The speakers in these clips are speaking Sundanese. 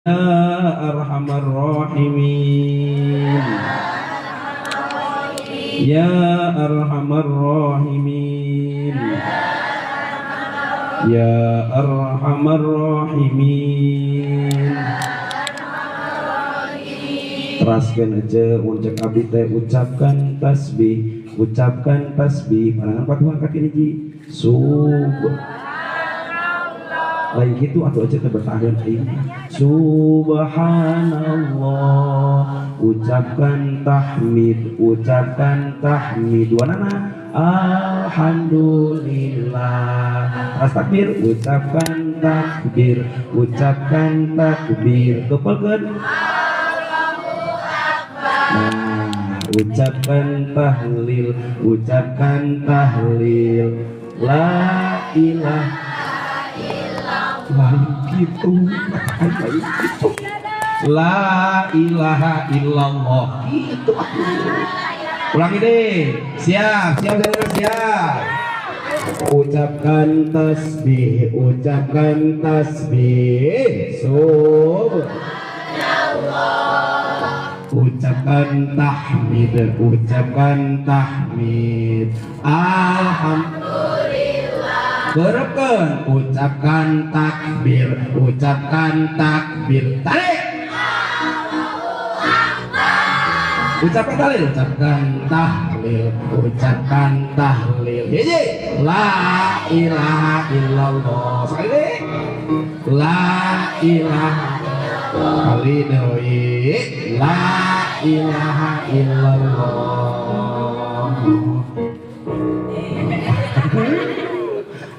Arhamar Rahimin, Ya Arhamar Rahimin, Ya Arhamar Rahimin. Teraskan aja uncak abdi teh ucapkan tasbih, ucapkan tasbih. Barengan patuhan kaki hiji. Sub lain gitu atau aja bertahan aing. Subhanallah, ucapkan tahmid, ucapkan tahmid. Dua nana, alhamdulillah. Ras takbir, ucapkan takbir, ucapkan takbir. Kepelkeun. Nah, ucapkan tahlil, ucapkan tahlil. La ilaha lain gitu, lain gitu. La ilaha illallah gitu. Ulangi deh. Siap, siap, siap, siap. Ucapkan tasbih, ucapkan tasbih. Subhanallah. Ucapkan tahmid, ucapkan tahmid. Alhamdulillah. Bereken, ucapkan takbir, ucapkan takbir. Tarik. Ucapkan tahlil, ucapkan tahlil, ucapkan tahlil. Hiji, la ilaha illallah. Sekali deh. La ilaha kali deui, la ilaha illallah.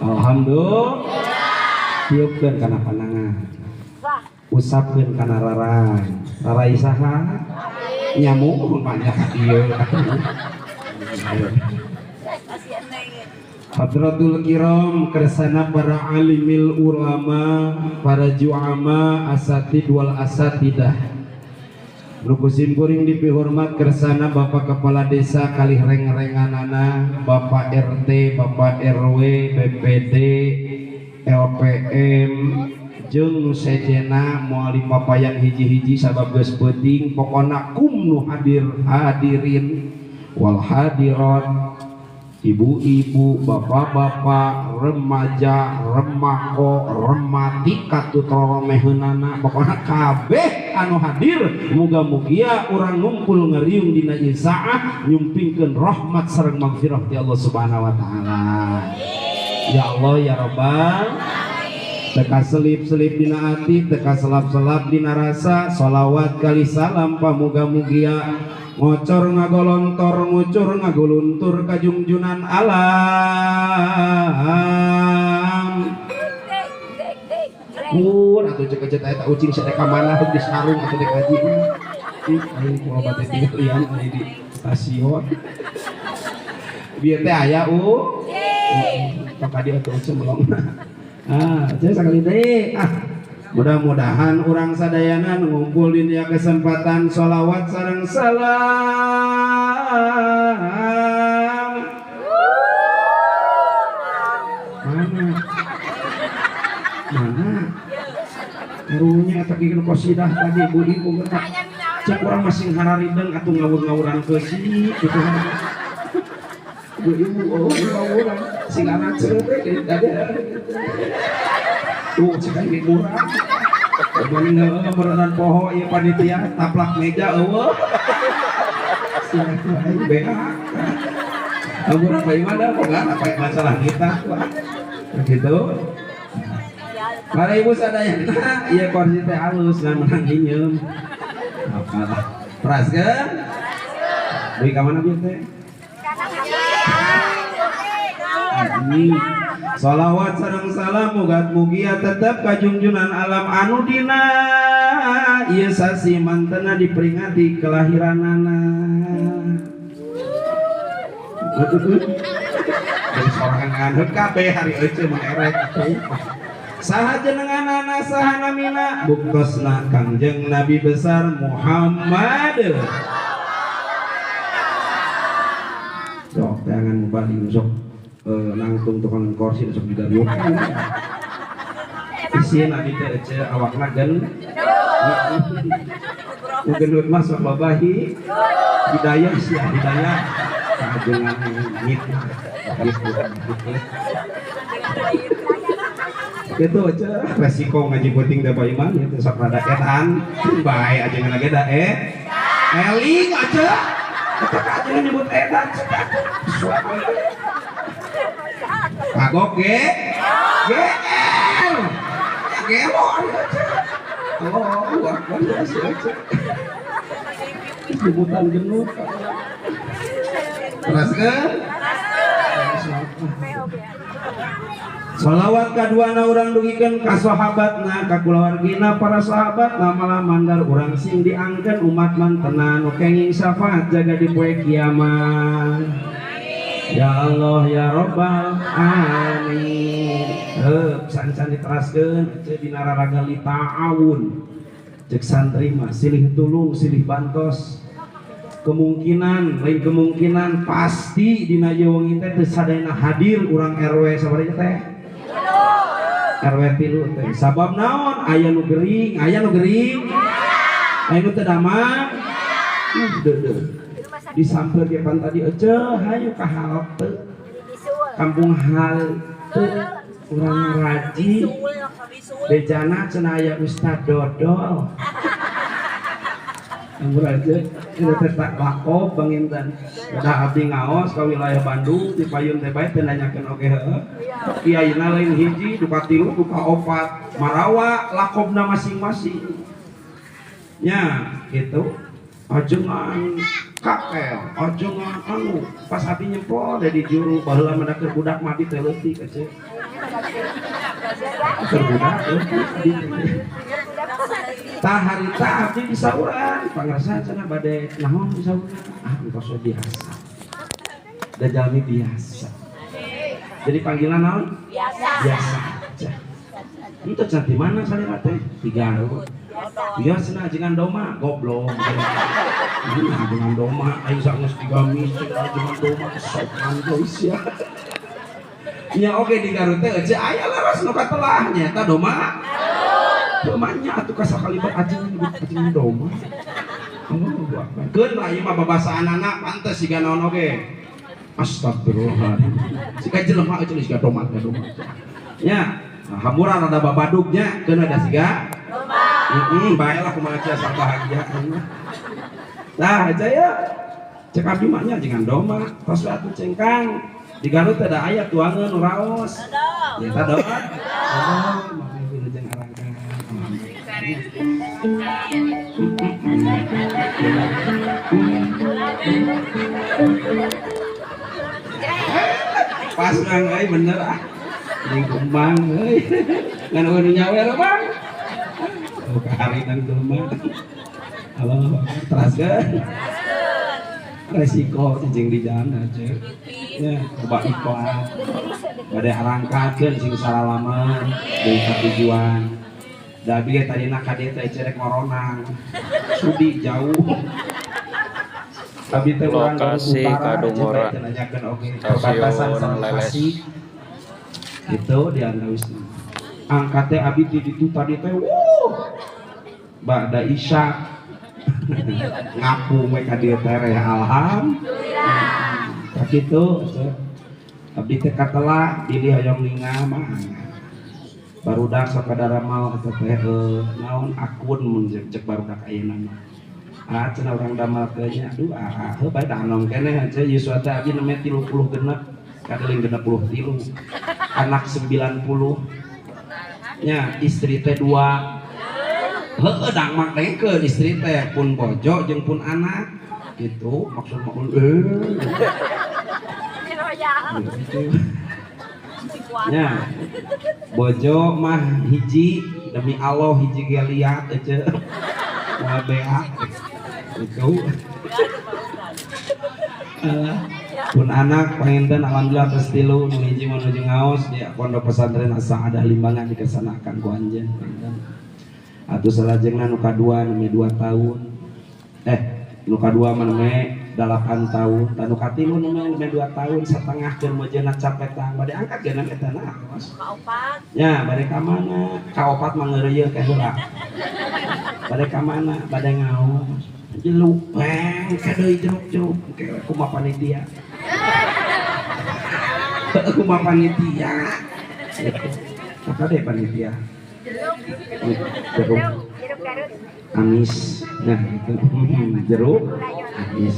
Alhamdulillah. Tiupkeun kana panangan, usapkeun kana rarai. Rarai saha? Nyamuk banyak ieu. Hadratul kiram kersana para alimil ulama, para juama, asatid wal asatidah. Nu kusim kuring dipihormat kersana Bapak Kepala Desa kalih reng-renganana, Bapak RT, Bapak RW, BPD, LPM, jeung nu sejena moal dipapayan hiji-hiji sabab geus peuting, pokona kum nu hadir hadirin wal hadirat, ibu-ibu, bapak-bapak, remaja, remako, remati katut roromeheunana, pokona kabeh anu hadir muga-mugia urang ngumpul ngeriung dina ieu saah nyumpingkeun rahmat sareng magfirah ti Allah Subhanahu wa taala. Ya Allah ya Rabbal, teka selip-selip dina ati, teka selap-selap dina rasa, sholawat kali salam pamuga-mugia ngocor ngagolontor, ngucur ngaguluntur kajungjunan alam. Kur atuh cek cek eta ucing sadek ka mana di sarung atuh dek haji. Ih, aing kula bade tinggalian aya di stasiun. Bieu teh aya u. Tok adi atuh ucing melongna. Ah, cek sakali deui. Ah, mudah-mudahan urang sadayana ngumpul dina kesempatan sholawat sareng salam. Mana? Mana? Karunya eta kieu qasidah tadi ibu-ibu getak. Cek urang masing hararideng atuh ngawur-ngawuran keusi kitu. Ibu-ibu oh ngawuran sing anak ceureup tadi. Tuh cek aing murah. Bening heueuh meureunan poho ieu panitia taplak meja eueuh. Sia tuh aing beak. Ampun apa gimana boga apa masalah kita. Gitu. Para ibu sadayana ieu kursi teh alus ngan menang inyeum. Apalah. Praskeun? Deui ka mana bieu teh? Ini salawat sareng salam mugat mugia tetep kajungjunan alam anu dina ieu sasi mantena diperingati kelahiranana. Dari sorangan nganut kabeh hari euceu mun erek. Saha jenenganana saha namina buktosna Kangjeng Nabi besar Muhammad. Sok jangan balik sok nangtung tukang kursi sok didariukan. Isin abi teh ece awakna gen. Nu gendut mah sok loba hidayah sia hidayah kajengan ngitna gitu. Gitu aja resiko ngaji penting da Pak Iman itu sok rada edan bae ajengan ge da eling aja eta ajengan nyebut edan kagok ge GR gelo aja oh akbar ya sih nyebutan genut teraskeun. Salawat kaduana urang dugikeun ka sahabatna ka kulawargina para sahabatna malah mandar urang sing diangkeun umat mantena nu kenging syafaat jaga di poe kiamat. Ya Allah ya Rabbal alamin. Heup san-san diteraskeun ece dina raraga li ta'awun. Cek santri mah silih tulung silih bantos. Kemungkinan lain kemungkinan pasti dina ieu wengi teh teu sadayana hadir urang RW sabaraha teh? RW 3 teh. Sabab naon? Aya nu gering, aya nu gering. Aya nu teu damang. Deudeuh. Disamper ge pan tadi ece hayu ka halte. Kampung halte urang raji. Bejana cenah aya Ustad Dodol. Kampung raja kita teh tak lakob banginten. Da abdi ngaos ka wilayah Bandung di payun teh bae teu nanyakeun oge heueuh. Kiaina lain hiji, duka tilu, duka opat, marawa lakobna masing-masing. Nya gitu. Ajengan kakel, ajengan anu, pas abdi nyempol dari juru baheula mah keur budak mah abdi teh leutik ece. Keur budak leutik abdi. Tah harita abdi disauran, pangrasa cenah bade naon disauran? Ah entos we biasa. Da jalmi biasa. Jadi panggilan naon? Biasa. Biasa. Itu cenah di mana salira teh? Di Garut. Iya cenah ajengan doma, goblok. Ini ajengan doma, aing geus digamis cenah ajengan doma sopan geus ya. Nya oge di Garut teh ece aya leres nu katelah nya eta doma. Domanya atuh ka sakali ajengan nyebut ajengan doma. Allahu akbar. Keun lah ieu mah babasaanana pantes siga naon oge. Astagfirullahaladzim. Siga jelema euy siga doma doma. Nya, hamuran rada babadugnya keun ada siga doma. Heeh, bae lah kumaha cia asal bahagia. Nah, aja ya. Cek abdi mah nya ajengan doma, tos we atuh cengkang. Di Garut teh da aya tuangeun nu raos. Ya eta doa. Oh, mah wilujeng arangkan. Pas nang euy bener ah. Jeung kembang euy. Ngan eueuh nu nyawer bang. Oh ka hari nang jelema. Allah teraskeun. Resiko cicing di jalan aja. Ya, coba iklan. Bade arangkatkeun sing salalaman deui ka tujuan. Da abdi ge tadina ka dieu teh cerek ngoronang. Sudi jauh. Abi teh urang Lokasi Kadungora, perbatasan Stasiun sareng Leles. Tasik. Itu di antawisna. Angkat teh abi di ditu tadi teh wuh. Ba'da Isya. Ngaku we ka dieu teh reh alhamdulillah. Sakitu abdi teh katelah bilih hoyong ningal mah. Barudak sok kadaramal eta teh naon akun mun cek barudak ayeuna mah. Ah cenah urang damel teh nya aduh ah heuh bae da anom keneh aja yuswa teh abdi nembe 36 kadeling 63. Anak 90 nya istri teh 2. Heueuh dang mak dengkeun istri teh pun bojo jeung pun anak gitu maksud mah nya bojo mah hiji demi Allah hiji ge liat ece moal bea gitu. Pun anak panginten alhamdulillah tos tilu nu hiji menuju ngaos di pondok pesantren As-Sa'adah Limbangan dikersanakan ku anjeun panginten. Atuh salajengna nu kadua neme 2 tahun. Nu kadua mah neme 8 tahun tanu katilu nu nembe 2 tahun setengah keur meujeuna capetang bade angkat geuna eta na awas ka opat nya bade ka mana ka opat mah ngeureuyeuh teh heula bade ka mana bade ngaos jeluk bang kadeui jeruk-jeruk ke kumaha panitia kumaha panitia apa deh panitia jeruk amis nah gitu jeruk amis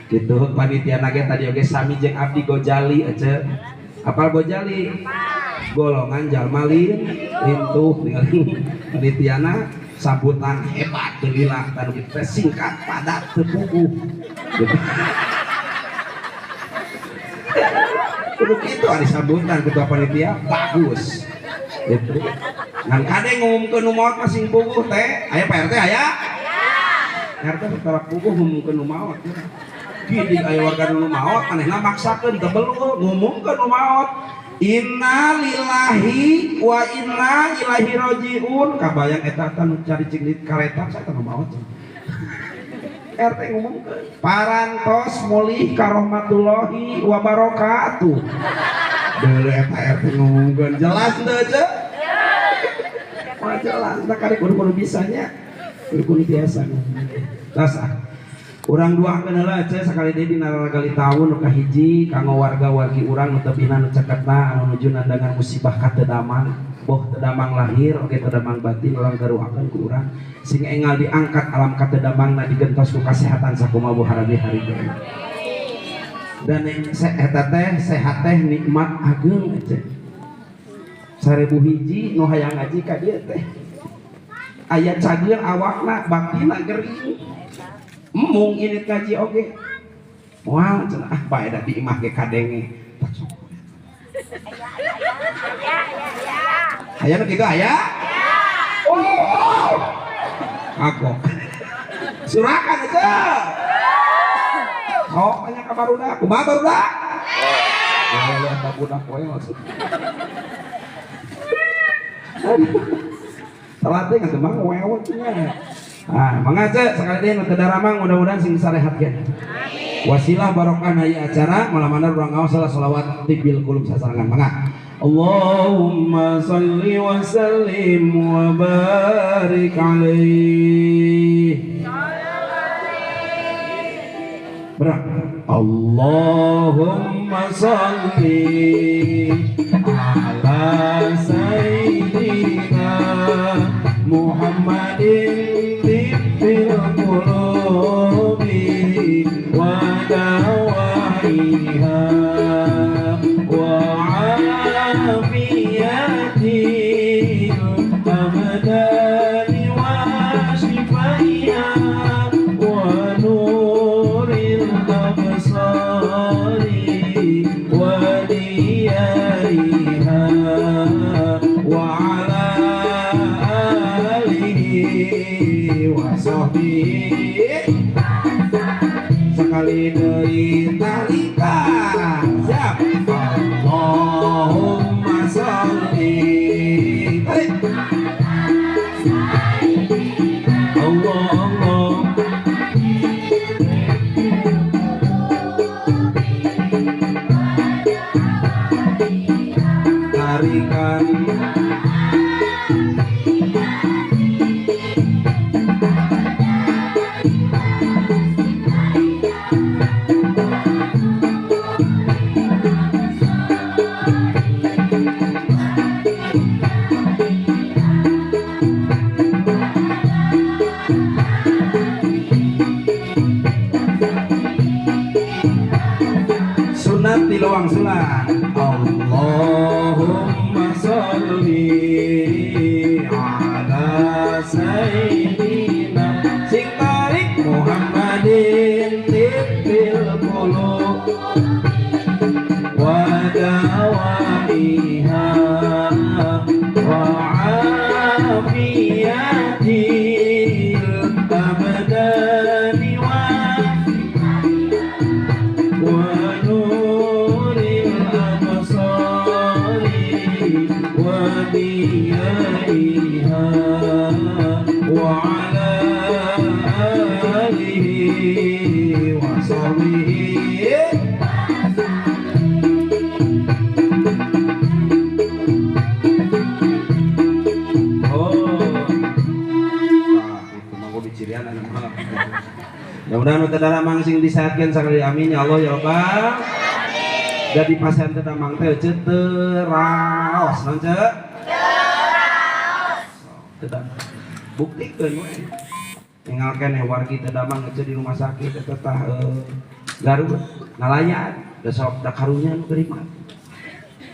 gitu panitia nage tadi oge sami jeung abdi Gojali ece apal Gojali golongan jalma lintuh panitiana sambutan hebat teu tanu kitu singkat padat teu puguh gitu. Kudu kitu ari sambutan ketua panitia bagus gitu. Ngan kade ngumumkeun nu maot mah sing puguh teh aya Pak RT aya RT tara puguh ngumumkeun nu maot gini aya warga nu maot manehna maksakeun teu belur ngumumkeun nu maot inna lillahi wa inna ilaihi rajiun kabayang eta teh nu cari cing kareta saya teh nu maot RT ngumumkeun parantos mulih ka rahmatullahi wa barakatuh deuleu eta RT ngumumkeun jelas teu ce wah jelas tah karek kudu bisanya kudu biasa tas ah urang duakeun heula ce sakali deui dina raragali taun nu kahiji kanggo warga-wargi urang nu tebihna nu ceketna anu nuju nandangan musibah ka teu damang boh teu damang lahir oge teu damang batin urang garuakeun ku urang sing engal diangkat alam ka teu damangna digentos ku kasehatan sakumaha bu harabi hari deui dan eta teh sehat teh nikmat ageung ce 1000 hiji nu hayang ngaji ka dieu teh aya cager awakna batinna gering embung ini ngaji oge moal cenah ah bae da di imah ge kadenge tak sok aya nu kitu aya oh aku surakan aja oh banyak ka barudak kumaha barudak ya barudak poe maksud telat teh geus mah wewe cenah. Ah, mangga ce sekali deui nu teu daramang mudah-mudahan sing sarehatkeun. Wasilah barokah ieu acara malamana urang ngaos selawat tibil kulub sasarengan mangga. Allahumma shalli wa sallim wa barik alaihi. Berak. Allahumma shalli ala sayyidina Muhammadin tibbil qulubi wa dawaiha wa afiyatil abdani wa shifaiha wa nuril absari wa diyaiha wa ala alihi wa sahbihi sekali deui tarikan siap Allahumma sholli tarik Allah Allah tarikan sunat di luang sulan Allahumma sholli ala sayyidina sing tarik Muhammadin tibbil qulub wa dawaiha wa afiyatil abdani wa nuril absari wa diyaiha wa ala alihi wa Sahbihi. Oh, nah, itu mah gua dicirian anu mah. Mudah-mudahan nu teu daramang sing disehatkeun sakali amin ya Allah ya Rabbal. Jadi pasien teu damang teh ceu teu raos naon ceu? Teu raos. Teu damang. Buktikeun we. Tinggal keneh wargi teu damang ngece di rumah sakit eta tah Garut nalayan da sok da karunya nu geuring mah.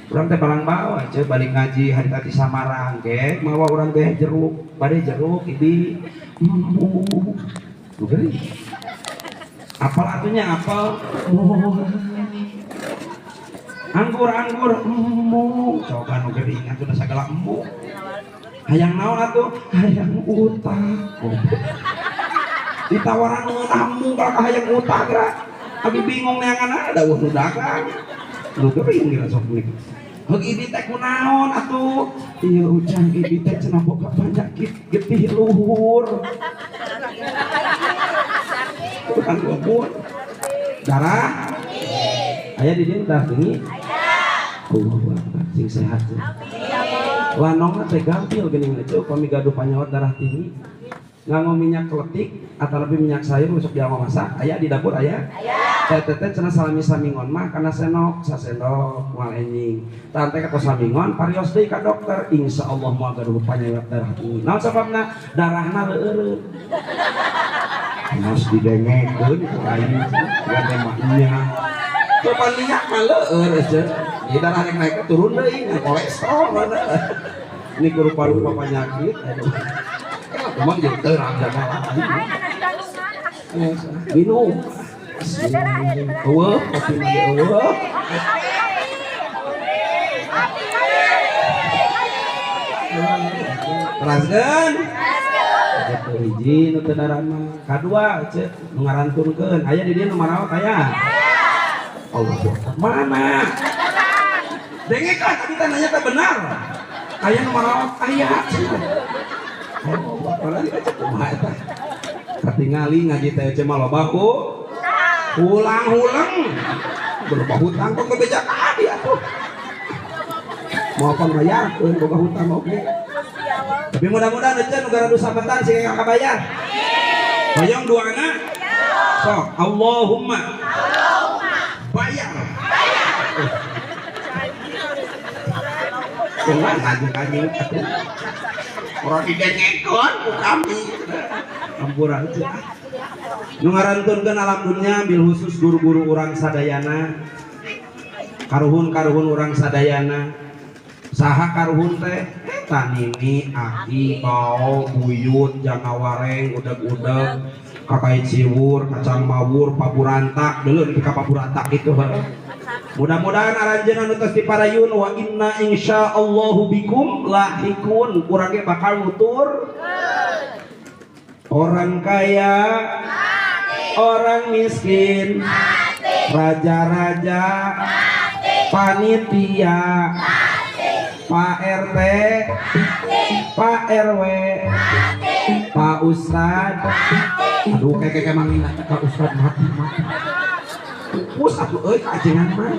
Urang teh barang bawa ceu balik ngaji hari tadi Samarang ge mawa urang teh jeruk, bade jeruk ibi. Nu geuring. Apal atunya apal. Anggur-anggur embung coba nu geuring atuh da sagala embung. Hayang naon atuh? Hayang utah. Ditawaran ngeunah embung ka hayang utah geura. Abi bingung neangan ada eueuh nu dagang. Nu geuring geura sok nih. Heug ibi teh kunaon atuh? Ieu ujang ibi teh cenah boga penyakit getih luhur. Tukang luhur. Darah? Aya di dieu darah tinggi? Allahu akbar, sing sehat. Lanongna teh gampil geuning teh upami gaduh panyawat darah tinggi. Nganggo minyak kletik atau lebih minyak sayur sok dianggo masak, aya di dapur aya? Aya. Teh teh cenah salami samingon mah kana senok, sasendok moal enjing. Tah teh katos samingon parios deui ka dokter, insyaallah moal gaduh panyawat darah tinggi. Naon sababna? Darahna leueureun. Mas didengekeun ku aing gade mah nya. Coba minyak mah leueur eueuh. Ieu darah rek naik turun deui kolesterol mana. Ini rupa-rupa penyakit. Aduh. Emang jadi terang segala. Minum. Eueuh, kopi mah eueuh. Teraskeun. Teu hiji nu teu darama. Kadua ceu nu ngarantunkeun. Aya di dieu nu maraot aya. Allahu akbar. Mana? Dengekeun tadi teh nanya teh benar. Aya nu maraot aya. Oh, apalagi aja kumaha eta. Katingali ngaji teh ceu mah loba ku hulang-huleng. Loba hutang tong bebeja ka adi atuh. Moal pangbayarkeun boga hutang oge. Tapi mudah-mudahan ece nu garadu sabetan sing kabayar. Hoyong duana? Sok, Allahumma bayar. Kumaha ngaji-ngaji atuh. Urang didengekeun ku kami. Ampura ece. Nu ngarantunkeun alam dunya bil khusus guru-guru urang sadayana. Karuhun-karuhun urang sadayana. Saha karuhun teh? Eta nini, aki, bao, buyut, jangawareng, udeg-udeg, kakai ciwur, kacang mawur, paburantak, dulu nepi ka paburantak itu. Mudah-mudahan aranjeunna nu tos diparayun wa inna insyaallahu bikum lahikun, urang ge bakal nutur. Orang kaya, orang miskin, raja-raja, panitia, Pak RT, Pak RW, Pak Ustad. Aduh, kayak mang Pak Ustad mati mati. Pus atuh euy ka ajengan mah.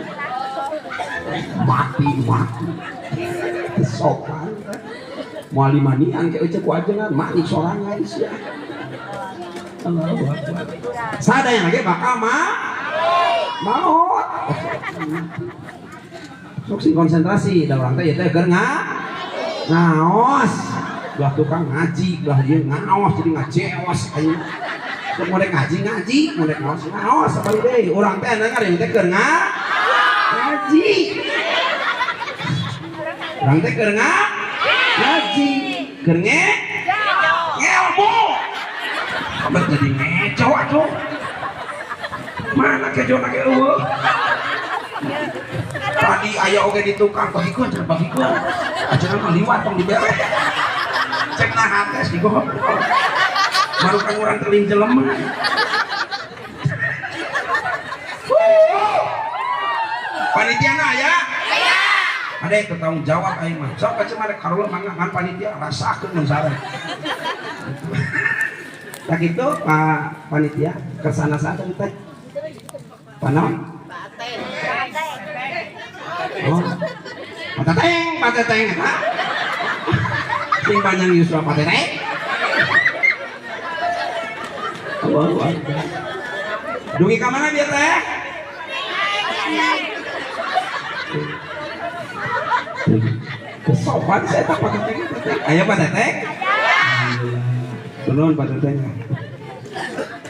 Mati mati. Sopan. Moal dimanian ke eueuh ku ajengan mati sorangan sia. Allahu akbar. Sadaya ge bakal mah maot. Sok sing konsentrasi da urang teh ieu teh keur ngaos. Belah tukang ngaji, belah ieu ngaos jadi ngajeos ayeuna. Sok modek ngaji ngaji, modek ngaos ngaos sabari deui. Urang teh anu teh keur ngaji. Urang teh keur ngaji, keur ngelmu. Kabar jadi ngeco atuh. Mana kejona ge eueuh. Tadi aya oge di tukang bagikeun cenah bagikeun. Ajengan mah liwat tong dibere. Cek nah hates digohok. Marukan urang teling jelema. Panitia na aya? Aya. Ada itu tanggung jawab aing mah. Sok cenah rek karulah mangga ngan panitia rasakeun mun sare. Tak itu Pak panitia kersana saja teh. Panon? Oh. Pateteng, pateteng eta. Sing panjang yuswa pateteng. Allahu Akbar. Dugi ka mana bieu teh? Kesopan saya tak pateteng. Aya pateteng? Alhamdulillah. Nuhun pateteng.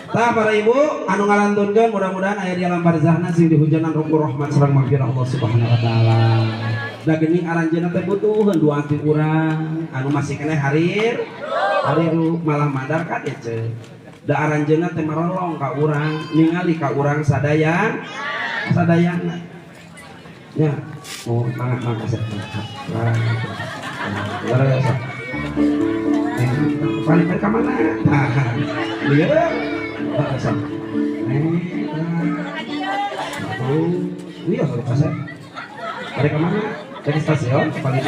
Tah para ibu anu ngalantunkeun mudah-mudahan aya di alam barzahna sing dihujanan ruku rahmat sareng magfirah Allah Subhanahu wa taala. Da geuning aranjeunna teh butuheun doa ti urang anu masih keneh harir hariru malah madar ka dieu. Da aranjeunna teh marolong ka urang, ningali ka urang sadayana. Sadayana. Nya, oh mangga mangga sok. Luar balik ka mana? Tah. Lieu. Iya, kasep. Balik ke mana? Dari stasiun, balik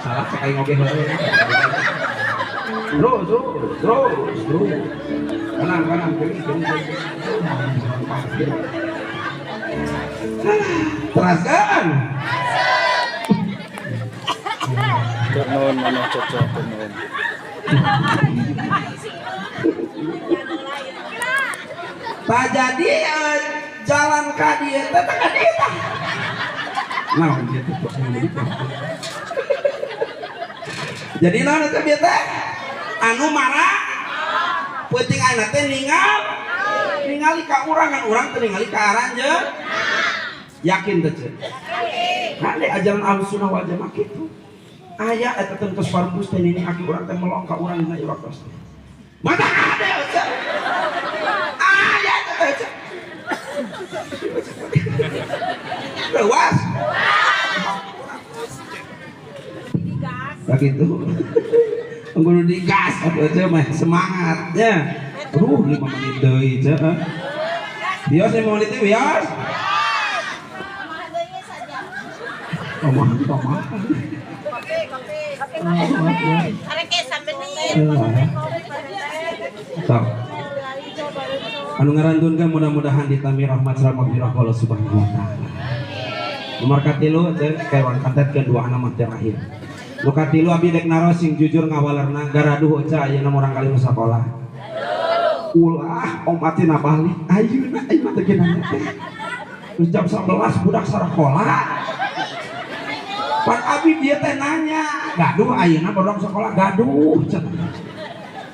salah, cek aing oge heureuy. Terus, terus, terus, terus. Kanan, kanan, kiri, kiri. Teraskan. Nuhun maneh cocok nuhun. Tak jadi jalan ka dieu teh teh ka dieu tah. Naon dieu teh kok begitu. Jadi naon teh bieu teh? Anu marah peuting ayeuna teh ningal ningali ka urang kan urang teh ningali ka aranjeun. Yakin teh ceuk? Yakin. Ajaran Ahlussunnah wal Jamaah kitu. Aya eta teh tos parpus teh nini aki urang teh melong ka urang dina ieu waktos. Mata ade eueuh. Aya eta teh eueuh. Luas. Begitu. Kudu digas atuh eueuh mah semangat nya. Aduh 5 menit deui teh. Bios 5 menit teh bios. Omahan omahan. Sok. Anu ngarantunkeun mudah-mudahan ditami rahmat sareng magfirah Allah Subhanahu wa taala. Nomor katilu teh kewan kantetkeun dua anak mah terakhir. Nu katilu abdi dek naros sing jujur ngawalerna garaduh oca ayeuna murang kali nu sakola. Ulah om atina balik ayeuna aing mah teh nanya teh. Geus jam 11 budak sarakola. Pan abi dia teh nanya, gaduh ayeuna budak sekolah gaduh cenah.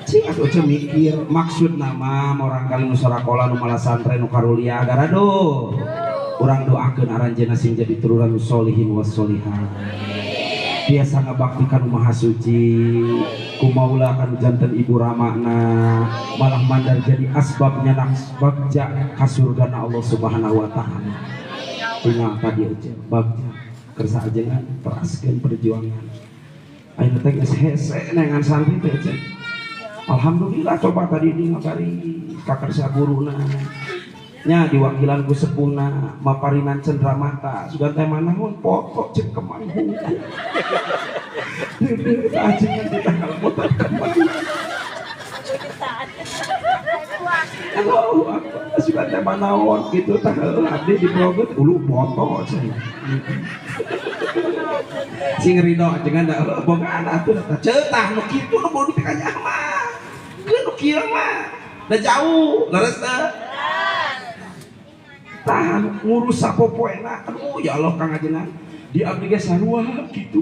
Cing atuh ceu mikir maksud nama orang kali nu sarakola nu malah santren nu karulia garaduh. Urang doakeun aranjeunna sing jadi turunan nu solihin was solihat. Biasa ngabakti ka nu maha suci, kumaula kanu janten ibu ramana, malah mandar jadi asbabnya bagja ka surgana Allah Subhanahu wa taala. Tinggal tadi aja bagja kersa ajengan teraskeun perjuangan. Ayeuna teh geus hese neangan santri teh aja. Alhamdulillah coba tadi di ngabari ka kersa guruna. Nya diwakilan ku sepuhna maparinan cendera mata sugan teh manaon foto jeung kemang hungkul. Deudeuh ajengan di tanggal motor kemang. Allahu Akbar sugan teh manaon kitu tah abdi diproget ulu foto cenah. Sing ridho ajengan da bogaan atuh tah ceu tah nu kitu nu bodoh teh kanyah mah. Geus nu kieu mah da jauh leres teh. Tahan ngurus sapopoena aduh ya Allah Kang ajengan di abdi ge sarua kitu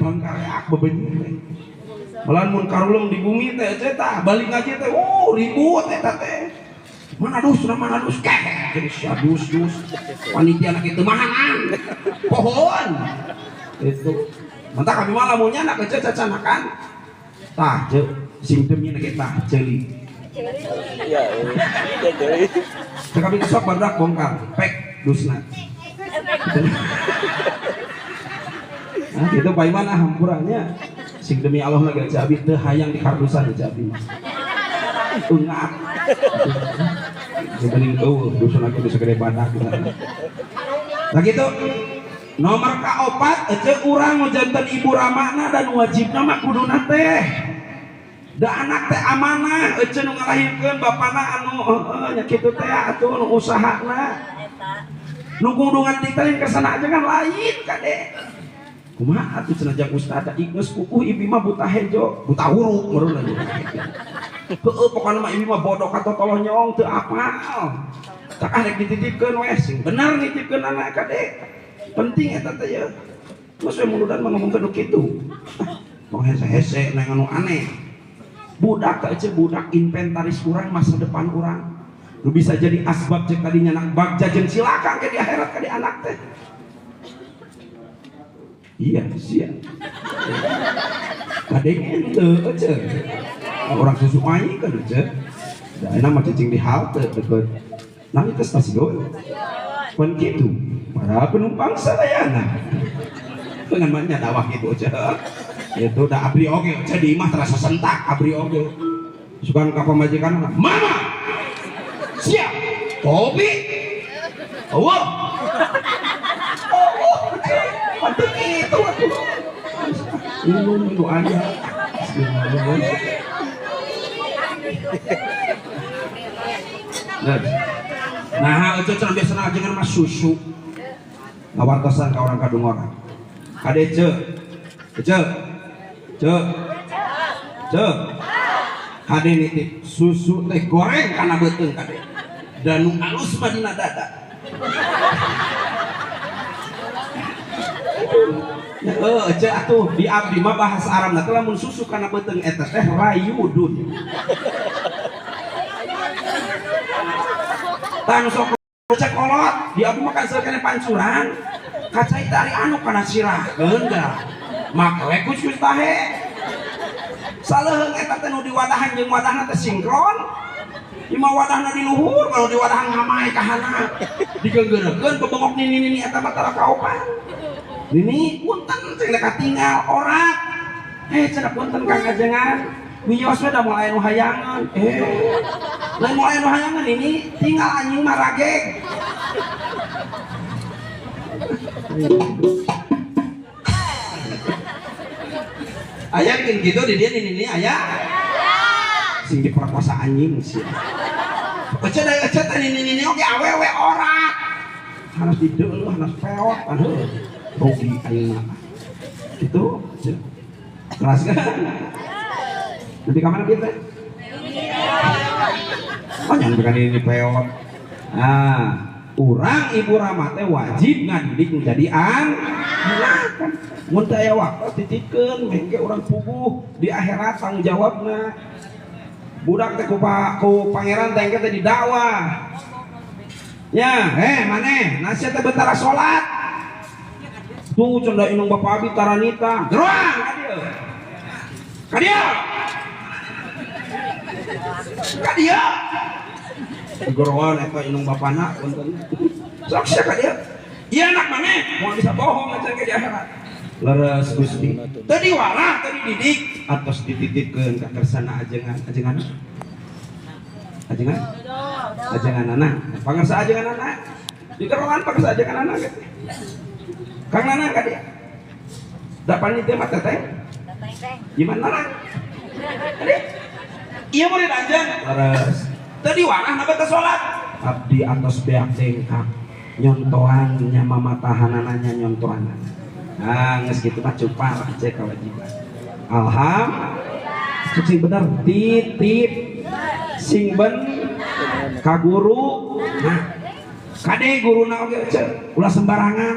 bangkareak bebenyur teh malah mun karulem di bumi teh teh tah balik ngaji teh ribut eta teh mana dus mana dus keh jadi sia dus dus panitia anak itu mahanan pohon itu mantap kami mah lamunnya anak kecil cacanakan tah ceu simptomnya ge tah ceuli. Ya, ya, kami sok barudak bongkar, pek dusna. Nah, itu Pak Iman ah hampuranya. Sing demi Allah lagi aja abi teu hayang di kardusan aja abi. Ungap. Sebening eueuh dusun aku bisa gede badak. Nah gitu. Nomor kaopat ece urang nu janten ibu ramana dan wajibna mah kuduna teh. Da anak teh amanah ece nu ngalahirkeun bapana anu heueuh nya kitu teh atuh nu usahana. Nu kudungan teh kersana ajengan lain kade. Kumaha atuh cenah jang ustad geus puguh ibi mah buta hejo, buta huruf meureun aja. Heueuh pokona mah ibi mah bodoh katotoloh nyong teu apal. Tak rek dititipkeun we sing bener nitipkeun anak kade. Penting eta teh ye. Geus we muludan mah ngomongkeun nu kitu. Tong hese-hese nang anu aneh. Budak teh ece budak inventaris urang masa depan urang. Nu bisa jadi asbab cek tadinya anak bagja jeung cilaka ke di akhirat ka di anak teh. Iya, sia. Kadeng ente ece. Orang susu aing kan ece. Da enak mah cicing di halte deket. Nah itu stasiun. Pan kitu para penumpang sadayana. Pengen mah nya dakwah kitu ece. Itu da abri oge ece di imah terasa sentak abri oge. Sugan ka pamajikan mama. Siap. Kopi. Eueuh. Oh, patut itu atuh. Ini nu aya. Nah, itu cenah biasana ajengan mah susu. Ngawartosan ka urang kadungora. Kade ce. Ce. Ce. Ce. Kade nitip susu teh goreng kana beuteung kade. Dan nu alus mah dina dada. Heeh, ce atuh di abdi mah bahasa Arabna teh lamun susu kana beuteung eta teh rayudun. Tah nu sok cek kolot, di abdi mah kan seukeun pancuran. Kacai teh ari anu kana sirah, geun make we kus tahe. Saleuheung eta teh nu diwadahan jeung wadahna teh sinkron. Ima wadahna di luhur, kalau di wadahan ngamae ka handap. Digeunggeureukeun bebengok nini-nini eta mah tara kaopan. Nini punten cing katinggal orat. Cenah punten Kang Ajengan. Wios we da moal aya nu hayangeun. Lain moal aya nu hayangeun ini tinggal anjing mah rageg. Aya bikin gitu di dia nini aya. Sing diperkosa anjing sih. Ece da ece teh nini oge awewe orat. Harus dideuleuh, harus peot, aduh. Rugi ayeuna. Gitu. Keras kan? Nanti ka mana kita? Oh, jangan bukan ini peot. Nah, urang ibu ramah teh wajib ngadidik menjadi anak. Mun teu aya waktu titipkeun mengke urang puguh di akhirat tanggung jawabna. Budak teh ku pangeran teh engke teh didakwah. Ya, maneh nasihat teh bentara salat. Tuh cenah inung bapak abi taranita. Geroang ka dieu. Ka dieu. Ka dieu. Geroan eta inung bapana punten. Sok sia ka dieu. Ieu anak maneh moal bisa bohong acan ke di akhirat. Leres Gusti. Teu diwarah, teu dididik, atos dititipkeun ka kersana ajengan. Ajengan. Ajengan? Ajengan anak. Pangersa ajengan anak. Digeroan pangersa ajengan anak. Kang Nana ka dia. Da panitia mah teteh. Gimana Nana? Tadi ieu murid anjeun. Leres. Teu diwarah na teu salat. Abdi atos beak dengkak nyontohan nya mamatahanana nyontohanana. Nah, geus kitu mah cupar aja kewajiban. Alhamdulillah. Sing bener titip sing ben ka guru. Nah, kade guruna oge ulah sembarangan.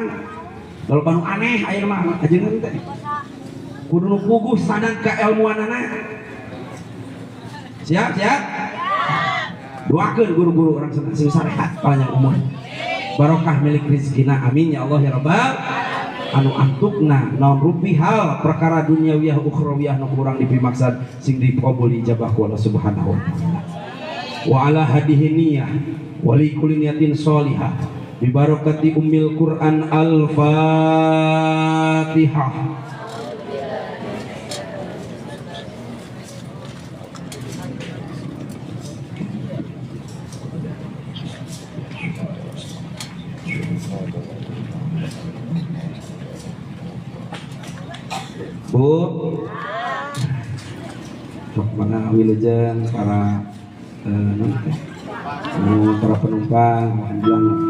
Kalau banu aneh ayeuna mah ajengan teh. Kudu nu puguh sanad kaelmuanana. Siap, siap? Doakeun guru-guru urang sing sarehat panjang umur. Barokah milik rezekina amin ya Allah ya rabbal. Anu antukna naon rupi hal perkara duniawiyah ukhrawiyah nu kurang dipimaksad sing dikabul ijabah ku Allah Subhanahu wa taala. Wa ala hadihi niyah wa li kulli niyatin sholihah bi barakati ummil Quran al-Fatihah. Bu, sok Pokona wilujeng para para penumpang alhamdulillah.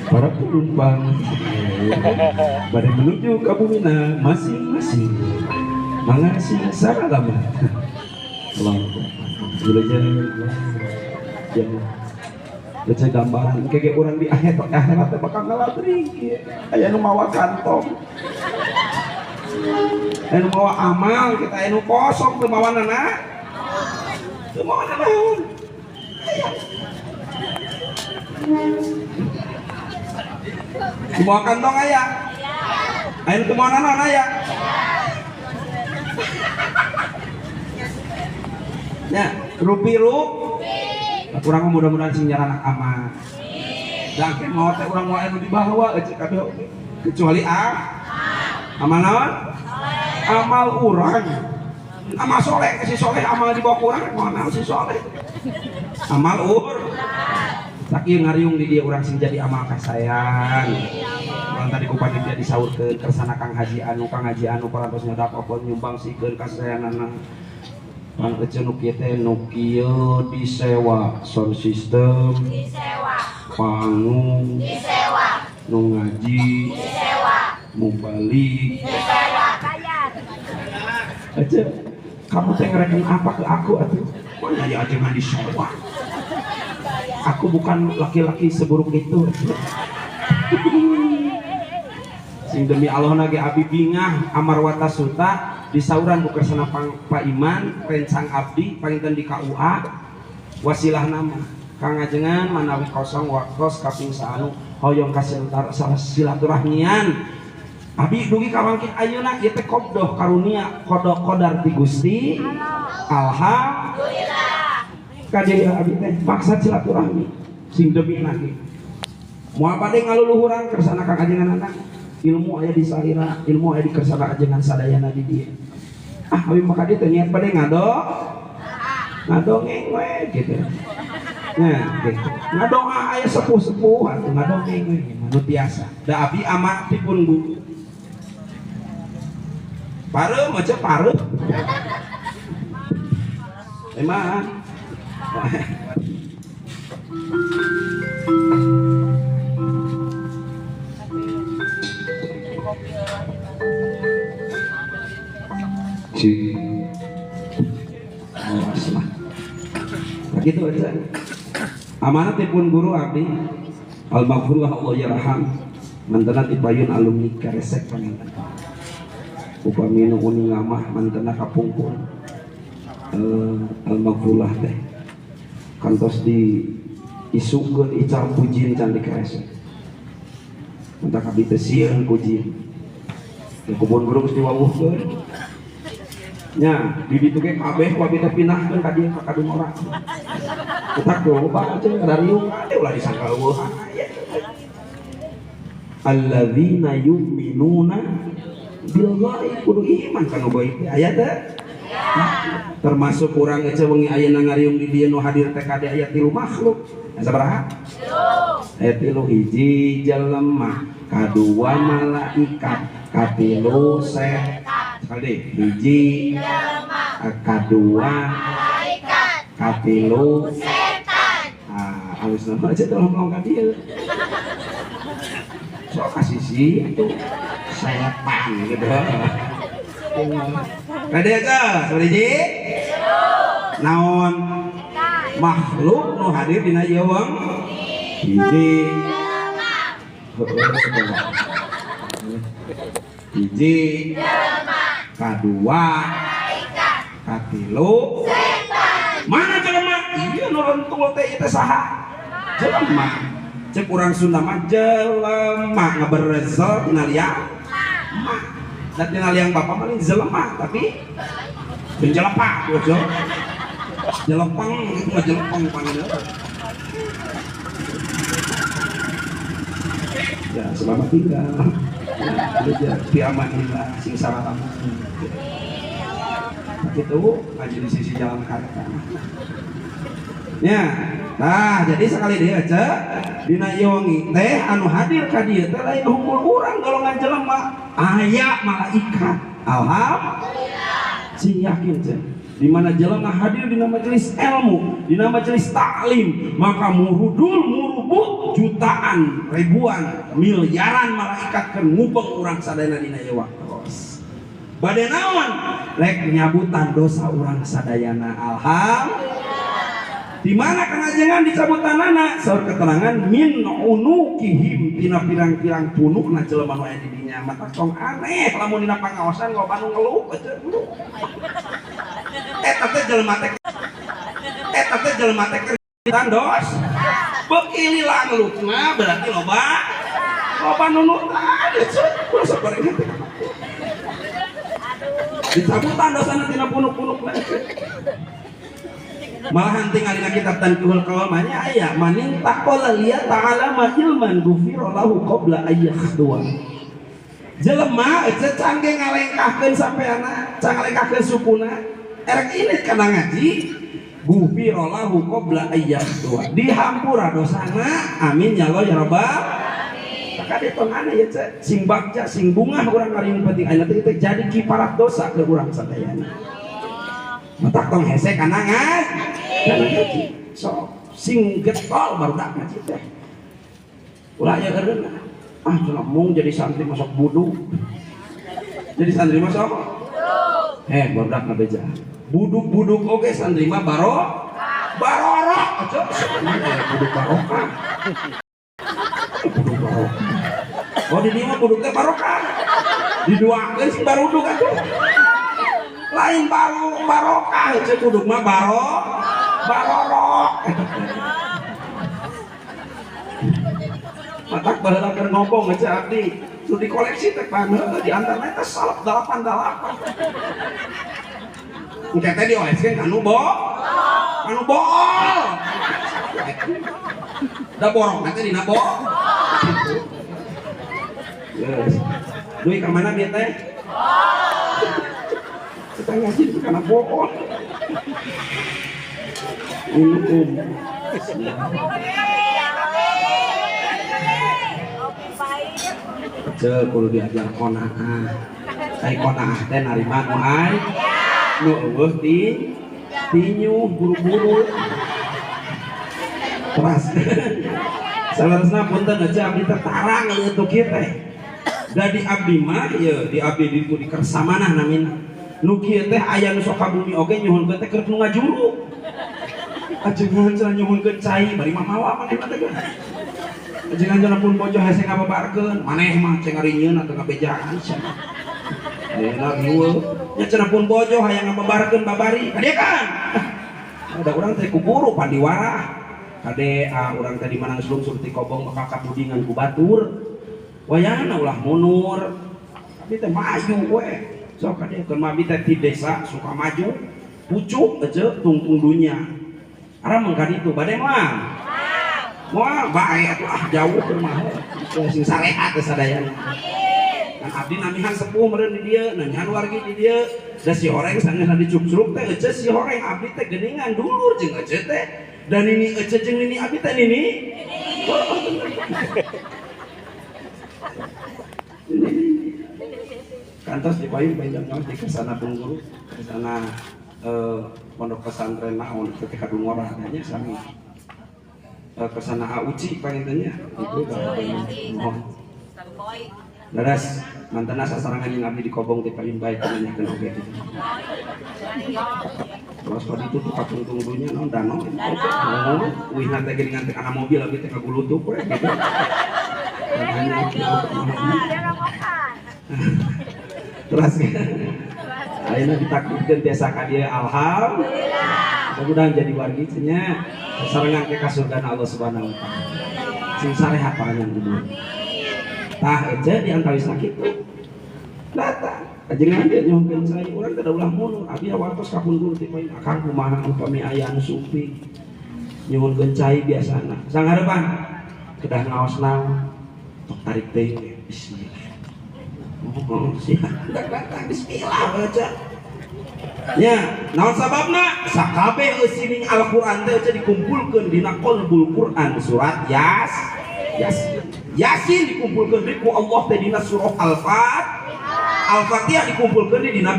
Para penumpang pada menuju ke bumina masing-masing. Mangga sing saralama. Allah. Wilujeng. Ya. Baca gambaran kayak orang di akhirat bakal ngaladring kieu. Aya nu mawa kantong. Aya nu mawa amal, kita aya nu kosong teu mawanana. Teu mawana naon. Teu mawa kantong aya. Aya nu teu mawa naon aya. Ya, rupi-rupi. Kurang mudah-mudahan sing nyaranak aman. Da engke maot teh urang moal anu dibawa eueuh kabeh oge. Kecuali amal naon? Amal urang. Amal soleh, si soleh amal dibawa ku urang moal naon si soleh. Amal ur. Sakieu ngariung di dieu urang sing jadi amal kasayan. Urang tadi ku panitia disaurkeun kersana Kang Haji Anu parantos nyodak opon nyumbang sikeun kasayanana. Pang ece nu kieu teh nu kieu disewa sound system disewa, panggung disewa, nu ngaji disewa, mubalik disewa, bayar. Ece, kamu teh ngereken apa ke aku atuh? Mana ya ajengan disewa? Aku bukan laki-laki seburuk itu. Sing demi Allah nage abi bingah amarwata suta disauran ku kersana Pak Iman rencang abdi panginten di KUA wasilah nama Kang Ajengan manawi kosong waktos kaping saanu hoyong kasintar silaturahmian abi dugi ka mangkin ayeuna ieu teh qobdoh karunia qada qadar ti Gusti alhamdulillah ka diri abi teh maksad silaturahmi sing demi lagi moal bade ngaluluhuran kersana Kang Ajengan anak ilmu aya di salira, ilmu aya di kersana ajengan sadayana di dieu. Ah, abi maka dieu teh niat bade ngadongeng we gitu. Nah, gitu. Ngadoa aya sepuh-sepuh atuh ngadongeng we nu tiasa. Da abi ama tipun guru. Pareum aja pareum. Emang. Nah, gitu aja. Amanat pun guru abdi al-maghfurlah Allah yarham mantena tipayun alumni Keresek panginten. Upami nu uning ngamah mantena kapungkur al-maghfurlah teh kantos di isukeun ical pujin can di Keresek. Mentak abdi teh sieun pujin. Di kubun guru geus diwawuhkeun. Nya, di ditu ge kabeh ku abdi teh pinahkeun ka dieu ka kadung urang. Utak loba aja ngariung ade ulah disangka eueuh. Alladzina yu'minuna bil ghaib kudu iman kana gaib aya teh. Termasuk urang ece wengi ayeuna ngariung di dieu nu hadir teh kade aya 3 makhluk. Sabaraha? 3. Aya 3 hiji jelema, kadua malaikat, katilu setan. Sekali hiji kadua malaikat, katilu setan. Ah, halus nama aja tolong ngomong ka dieu. Sok kasisi itu setan gitu. Kade aja, hiji. Naon makhluk nu hadir dina ieu wong? Hiji. Hiji. Kadua, katilu, setan. Mana jelema? Iya nu rentul teh ieu teh saha? Jelema. Cek urang Sunda mah jelema ngaberezel tina liang. Mah. Da tina liang bapak mah lain jelema tapi jelepa gitu. Jelepeng itu mah jelepeng panggil. Ya, selamat tinggal. Ya, fi amanillah sing salam. Gitu maju di sisi jalan karta. Ya, nah jadi sekali dia aja dina ieu wengi teh anu hadir ka dieu teh lain hungkul urang golongan jelema, aya malaikat. Alhamdulillah. Sing yakin cek. Di mana jelema hadir dina majelis ilmu, dina majelis taklim, maka murudul murubut jutaan, ribuan, miliaran malaikat keur ngubeng urang sadayana dina ieu waktos. Bade naon? Rek nyabutan dosa urang sadayana. Alhamdulillah. Di mana kangajengan dicabutanana? Saur keterangan min unukihim tina pirang-pirang punukna jelema nu aya di dinya. Mata tong aneh lamun dina pangaosan loba nu ngeluh aja. Eta teh jelema teh eta teh jelema teh keur dos. Beuki lila ngelukna berarti loba loba nunutan cenah kudu sok goreng teh. Dicabutan dosana tina punuk-punukna. Malahan tinggal dina kitab Tanqihul Qalam nya aya manin taqala liya ta'ala ma ilman ghufira lahu qabla ayyakhduwa. Jelema ece cangge ngalengkahkeun sampeana, can ngalengkahkeun sukuna, erek ini kana ngaji ghufira lahu qabla ayyakhduwa. Dihampura dosana, amin ya Allah ya rabbal alamin. Maka ditong aneh ya ce, sing bagja sing bungah urang ngariung penting ayeuna teh jadi kiparat dosa ke urang sadayana. Matak tong hese kana ngaji. So sing getol barudak ngaji teh. Ulah aya eureun. Ah cenah mung jadi santri masuk buduk. Jadi santri masuk buduk. Barudak ngabeja. Buduk-buduk oge santri mah baro barorok aja buduk barokah. Buduk barokah. Oh di dieu mah buduk teh barokah. Diduakeun sing baruduk atuh. Lain baru barokah cek buduk mah baro barorok. Matak baheula keur ngobong aja abdi nu dikoleksi teh paneuh di antarana teh salep 88. Engke teh dioeskeun kanu bo kanu bool. Da borok teh dina bo. Yes. Duit ka mana bieu teh? Kita ngaji itu karena bohong. Unum. Cek kudu diajar qonaah. Ai qonaah teh narima nu ai nu eueuh ti tinyuh buru-buru. Teras. Saleresna punten aja abdi teh tarang leutuh kieu teh. Da di abdi mah ieu di abdi ditu di Kersamanah namina. Nu kieu teh aya nu sok ka bumi oge nyuhunkeun teh keur nu ngajuru. Ajengan cenah nyuhunkeun cai bari mah mawa manehna teh. Ajengan cenah pun bojo hese ngababarkeun, maneh mah ceng ngarinyeun atau ngabejaan cenah. Ayeuna riweuh. Nya cenah pun bojo hayang ngababarkeun babari. Kade kan. Ada urang teh ku guru pandiwara. Kade urang teh di mana geus lungsur ti kobong bakal kabudingan ku batur. Wayahna ulah munur. Abi teh maju we. Sok kade keur mah abi teh ti desa suka maju pucuk aja tungtung dunya. Aram mah ka ditu bade moal. Moal bae atuh ah jauh keur mah. Sing sarehat teh sadayana. Kan abdi namihan sepuh meureun di dieu, namihan wargi di dieu. Da si horeng sanes dicukcruk teh ece si horeng abdi teh geuningan dulur jeung ece teh. Da nini ece jeung nini abdi teh nini. Kantos di payung panjang di kesana pun guru, kesana pondok pesantren naon ketika dungora adanya sami kesana AUCI pangintennya itu mohon. Daras mantena sasarangan yang abdi di kobong di payung baik nanyakeun oge gitu. Terus pada itu tuh katungtung dunya naon danau oh uihna teh geuningan teh kana mobil abdi teh kagulutuk we gitu. Terus ayeuna ditakdirkeun tiasa ka dieu alhamdulillah. Mudah-mudahan jadi wargi cenah sarengan ke ka surgana Allah Subhanahu wa taala. Sing sarehat panjang umur. Tah ece di antawisna kitu. Datang ajengan dia nyuhunkeun cai urang teh ulah mundur. Abi wartos ka pun guru ti poin akang kumaha upami aya anu sumping. Nyuhunkeun cai biasana. Sanghareupan kedah ngaos naon tok tarik teh bismillah. Oh, siap. Datang bismillah baca. Ya, naon sababna? Sakabeh eusining Al-Qur'an teh eueuh dikumpulkeun dina qalbul Qur'an surat Yasin. Yasin dikumpulkeun ku Allah teh dina surah Al-Fatihah. Al-Fatihah dikumpulkeun di dina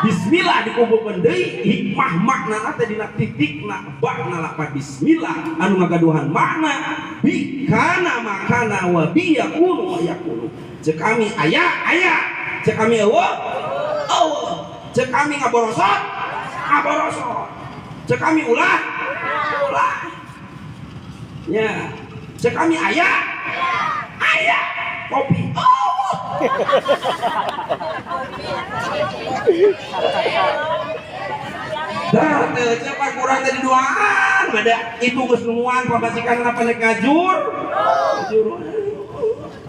bismillah dikumpulkeun deui hikmah maknana teh dina titikna bakna lapat bismillah anu ngagaduhan makna bi kana makana wa bi yakunu wa yakunu. Cek kami aya aya, cek kami eueuh eueuh, cek kami ngaborosot ngaborosot, cek kami ulah ulah. Nya, cek kami aya aya kopi. Oh. Dah teu cepat kurang dari duaan, ada itu geus numuan pamajikan apa nek ngajur. Ngajur.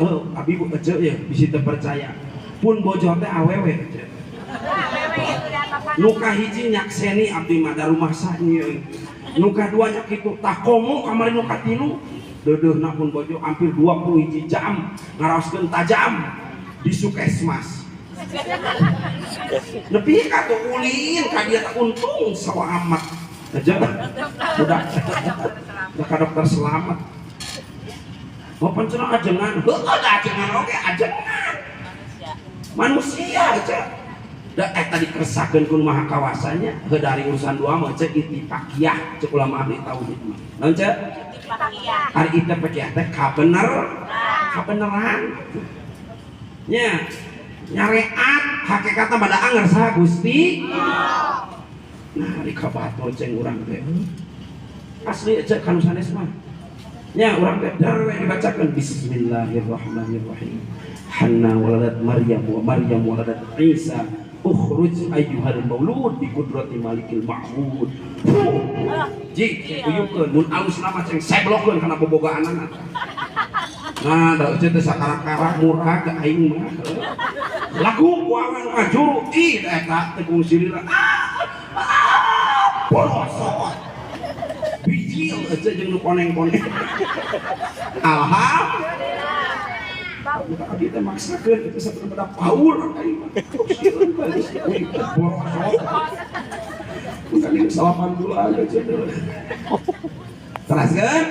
Oh, abi bu ece ya bisi teu percaya. Pun bojo teh awewe ece. Nu kahiji nyakseni abdi mah da rumah nyieun. Nu kadua nya kitu tah komo kamari nu katilu. Deudeuhna pun bojo hampir 21 jam ngaraoskeun tajam di Sukesmas. Nepi ka tuh ulin ka dia tak untung sawa amat. Aja udah ka dokter selamat. Mau pancen ajengan, heuh da ajengan oge ajengan. Manusia aja. Da eta dikersahkeun ku maha kawasanya, heuh dari urusan doa mah cek ittifaqiyah cek ulama ahli tauhid mah. Naon cek? Ari ittifaqiyah teh kabener, kabeneran. Nya nyareat hakikatna pada anger saha Gusti. Nah, ari kabatur ceng urang teh. Asli cek kanu sanes mah. Nya urang teh dar we dibacakeun bismillahirrahmanirrahim. Hanna waladat Maryam wa Maryam waladat Isa. Ukhruj ayyuhal maulud bi qudrati malikil ma'bud. Ji, uyukeun mun alus nama ceng seblokeun kana bobogaanana. Nah, da eueuh teh sakarak-karak murah ke aing mah. Lagu ku awewe nu ngajuru ih eta teh kungsi lila. Borosot. Bijil eueuh jeung nu koneng-koneng. Alhamdulillah. Budak abdi teh maksakeun itu sabenerna paur aing mah. Borosot. Bukan ini 8 bulan aja. Teraskeun?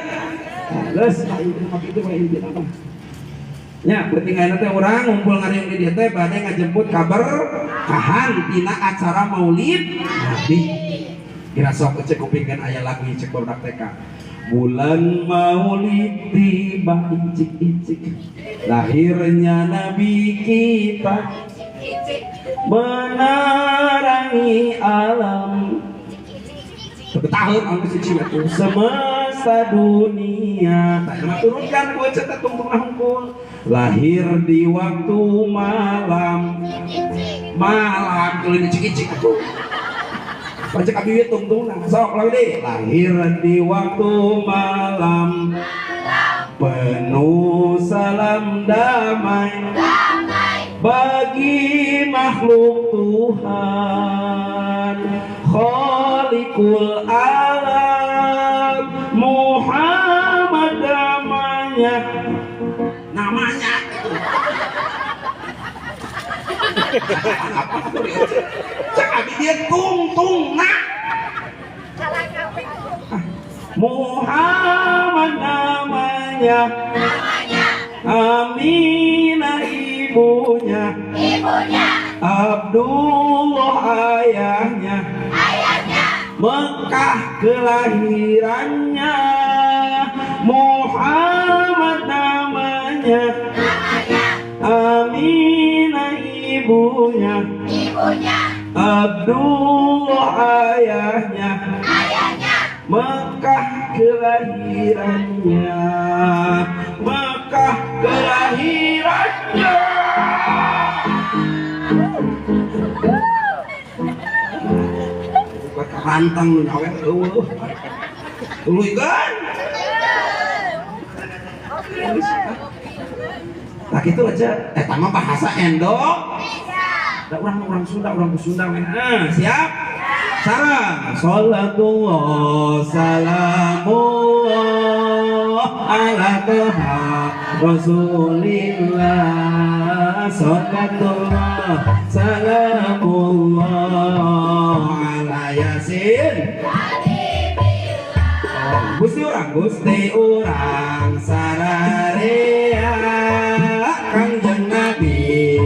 Geus aing mah kitu mah intina mah. Nya penting ayeuna teh urang ngumpul ngariung di dieu teh bade ngajemput kabar kahan tina acara Maulid Nabi. Kira sok cek kupingkeun aya lagu cek barudak TK. Bulan Maulid tiba icik-icik, lahirnya Nabi kita menerangi alam. Tahun anu siji semesta dunia. Tah turunkan ku cetak tungtung hungkul. Lahir di waktu malam. Malam keulin icik-icik atuh. Pajak abi we tungtungna sok lawi deui. Lahir di waktu malam. Penuh salam damai bagi makhluk Tuhan. Khaliqul alam Muhammad namanya. Namanya apa tuh cek abi dia tungtungna. Muhammad namanya, Aminah ibunya, Abdullah ayahnya, Mekah kelahirannya, Muhammad namanya, Aminah ibunya, Abdullah ayahnya, Mekah kelahirannya, Mekah kelahirannya. Rantang nu nyawer eueuh. Tuluy kan? Nah kitu aja eta mah bahasa Endo. Da urang Sunda, urang Sunda we. Siap? Sareng salatullah salamullah ala toha Rasulillah salatullah salamullah ala Yasin. Gusti urang sararea Kangjeng Nabi.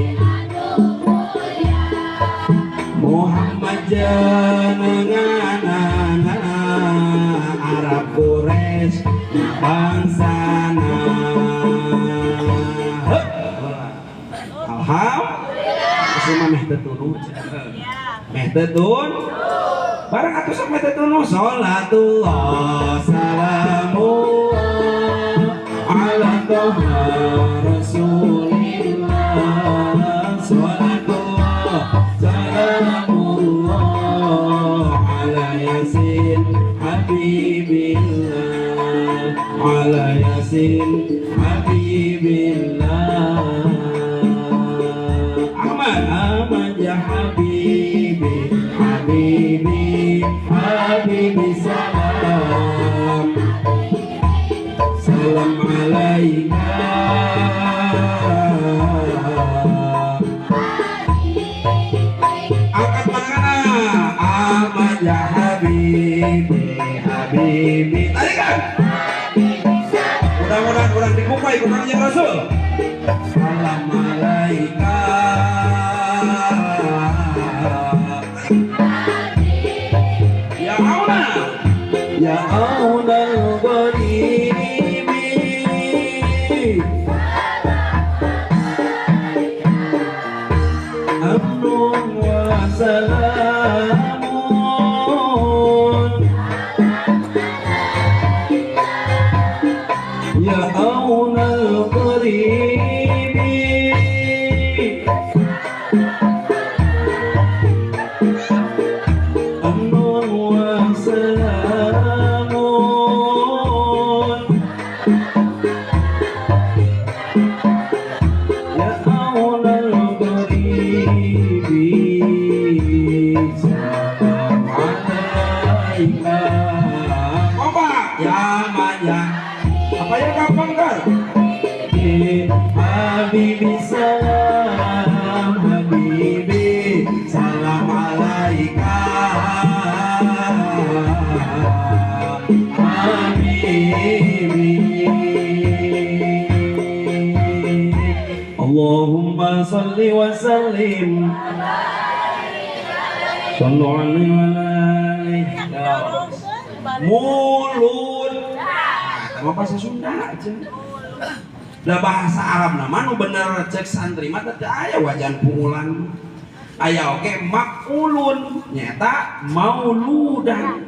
Muhammad jenenganana Arab Quraisy bangsana. Alhamdulillah. Semua meh teu tunu. Meh teu tunu. Barang atuh sok meh teu tunu salatullah salamu ala toha rasulillah salatullah salamullah ala yasin habibillah ala yasin habibillah. Ahmad Ahmad ya habibi habibi habibi salam salam alaika. Angkat tangan Ahmad ya habibi habibi. Tadi kan mudah-mudahan orang dikupai kurangnya Rasul. Salam alaika. Ya auna ya aunal gharibi amnun wa salamun ya aunal gharibi amnun wa salamun ya aunal gharibi salam alaika. Kompak ya maya apa yang gampang kan? Habibi salam habibi salam alaika habibi. Allahumma salli wa sallim sallu alaihi wa alihi. Mulut sama bahasa Sunda aja. Lah bahasa Arab nama nu bener cek santri mah teu aya wajan puulan. Aya oge makulun nyata mauludan.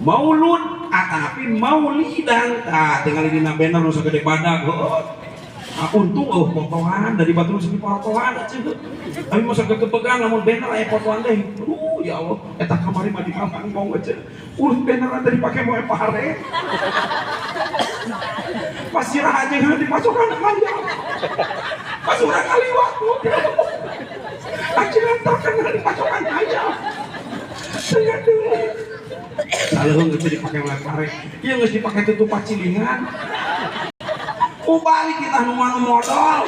Maulud atapi maulidan. Tah tinggal dina banner nu sagede badag heuh. Ah untung eueuh potongan dari batur segi potongan cenah. Abi mah sagegebegan lamun banner aya potongan teh. Aduh ya Allah eta kamari mah dipangpong cenah. Urut banner teh dipake moe pare. Pas sirah aja nggak dipasokan aja. Pas urang kaliwat. Akhirnya terkena dipasokan aja. Saya dulu. Lalu nggak dipakai moe pare. Iya nggak dipakai tutup pacilingan. Ubalik kita nu modal.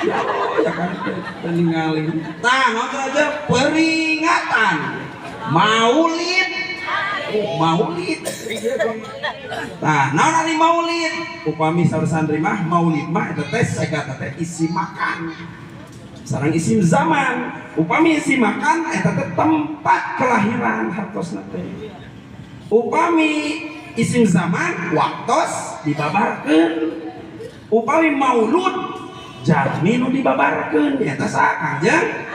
Ya Allah, ya kan ningali. Nah, nonton aja peringatan Maulid. Oh, Maulid. Nah, naon ari Maulid? Upami saur santri mah Maulid mah eta teh sega teh isi makan. Sareng isim zaman. Upami isi makan eta teh tempat kelahiran hartosna teh. Upami isim zaman waktos dibabarkeun. Upami maulud jalmi nu dibabarkeun eta saha Kangjeng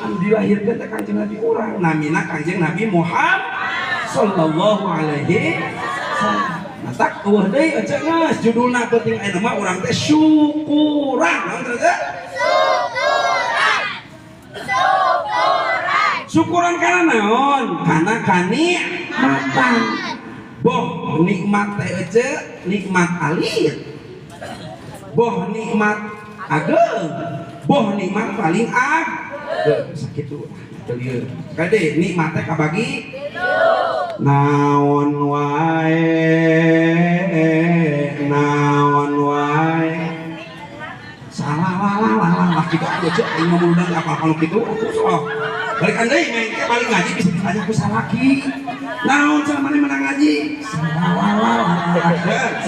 Nabi dilahirkeun teh Kangjeng Nabi urang namina Kangjeng Nabi Muhammad sallallahu alaihi wasallam. Matak eueuh deui ece geus judulna penting ayeuna mah urang teh syukuran. Naon teh? Syukuran. Syukuran. Syukuran kana naon? Kana kanikmatan. Boh nikmat teh ece nikmat alit. Boh nikmat ageng, boh nikmat paling ageng. Sakitu teu kade nikmat teh kabagi naon wae naon wae salah lah lah kitu aja cek aing mah muludang apa kalau kitu aku sok balikan deui mah balik ngaji bisa ditanya ku salaki naon cenah maneh menang ngaji salah lah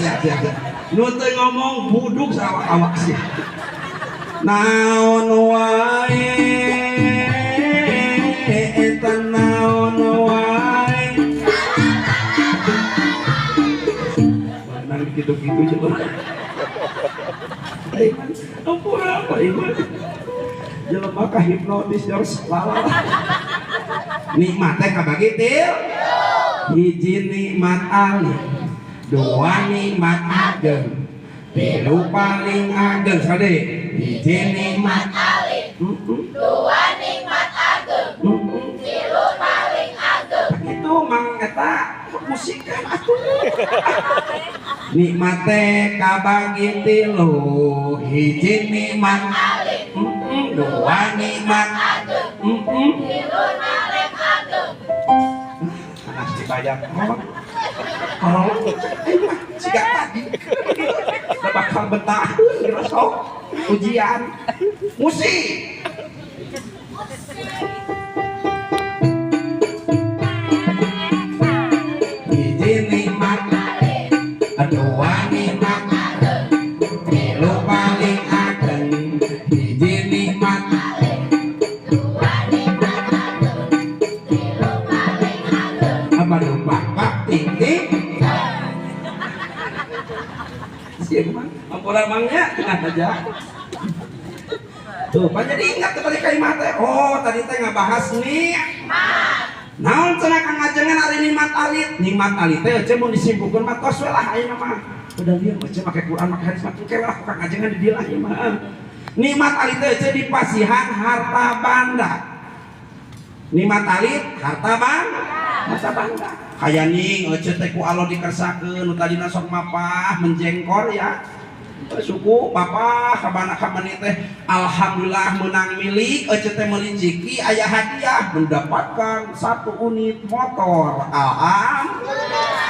siap siap siap nu teu ngomong buduk sawak-awak sih naon wae kitu-kitu jelema. Ampura apa ieu? Jelema ka hipnotis harus lala. Nikmat teh kabagi til. Hiji nikmat alit, dua nikmat ageng, tilu paling ageng. Sekali hiji nikmat alit, dua nikmat ageng, tilu paling ageng. Itu mang eta musik kan atuh. Nikmat teh kabagi tilu, hiji nikmat alit, dua nikmat ageng, tilu paling ageng. Panas dibayar kalau jika tadi bakal betah sok ujian musik. Hiji nikmat alit, dua nikmat ageng, tilu paling ageng. Hiji nikmat alit, dua nikmat ageng, tilu paling ageng. Aduh bapak tinggi siapa ampura mangnya tenang aja. Tuh, pak jadi ingat tadi kalimat teh. Oh, tadi teh ngabahas nikmat. Naon cenah kang ajengan ari nikmat alit. Nikmat alit teh eueuh mun disimpulkeun mah tos we lah ayeuna mah. Udah lieur eueuh make Quran make hadis mah engke lah ku kang ajengan di dieu lah ieu mah. Nikmat alit teh eueuh dipasihan harta banda. Nikmat alit harta banda. Harta banda. Kaya ning eueuh teh ku Allah dikersakeun nu tadina sok mapah menjengkor ya. Suku papa kabana kamani teh alhamdulillah menang milik eueuh teh meuli ciki aya hadiah mendapatkan satu unit motor. Alhamdulillah.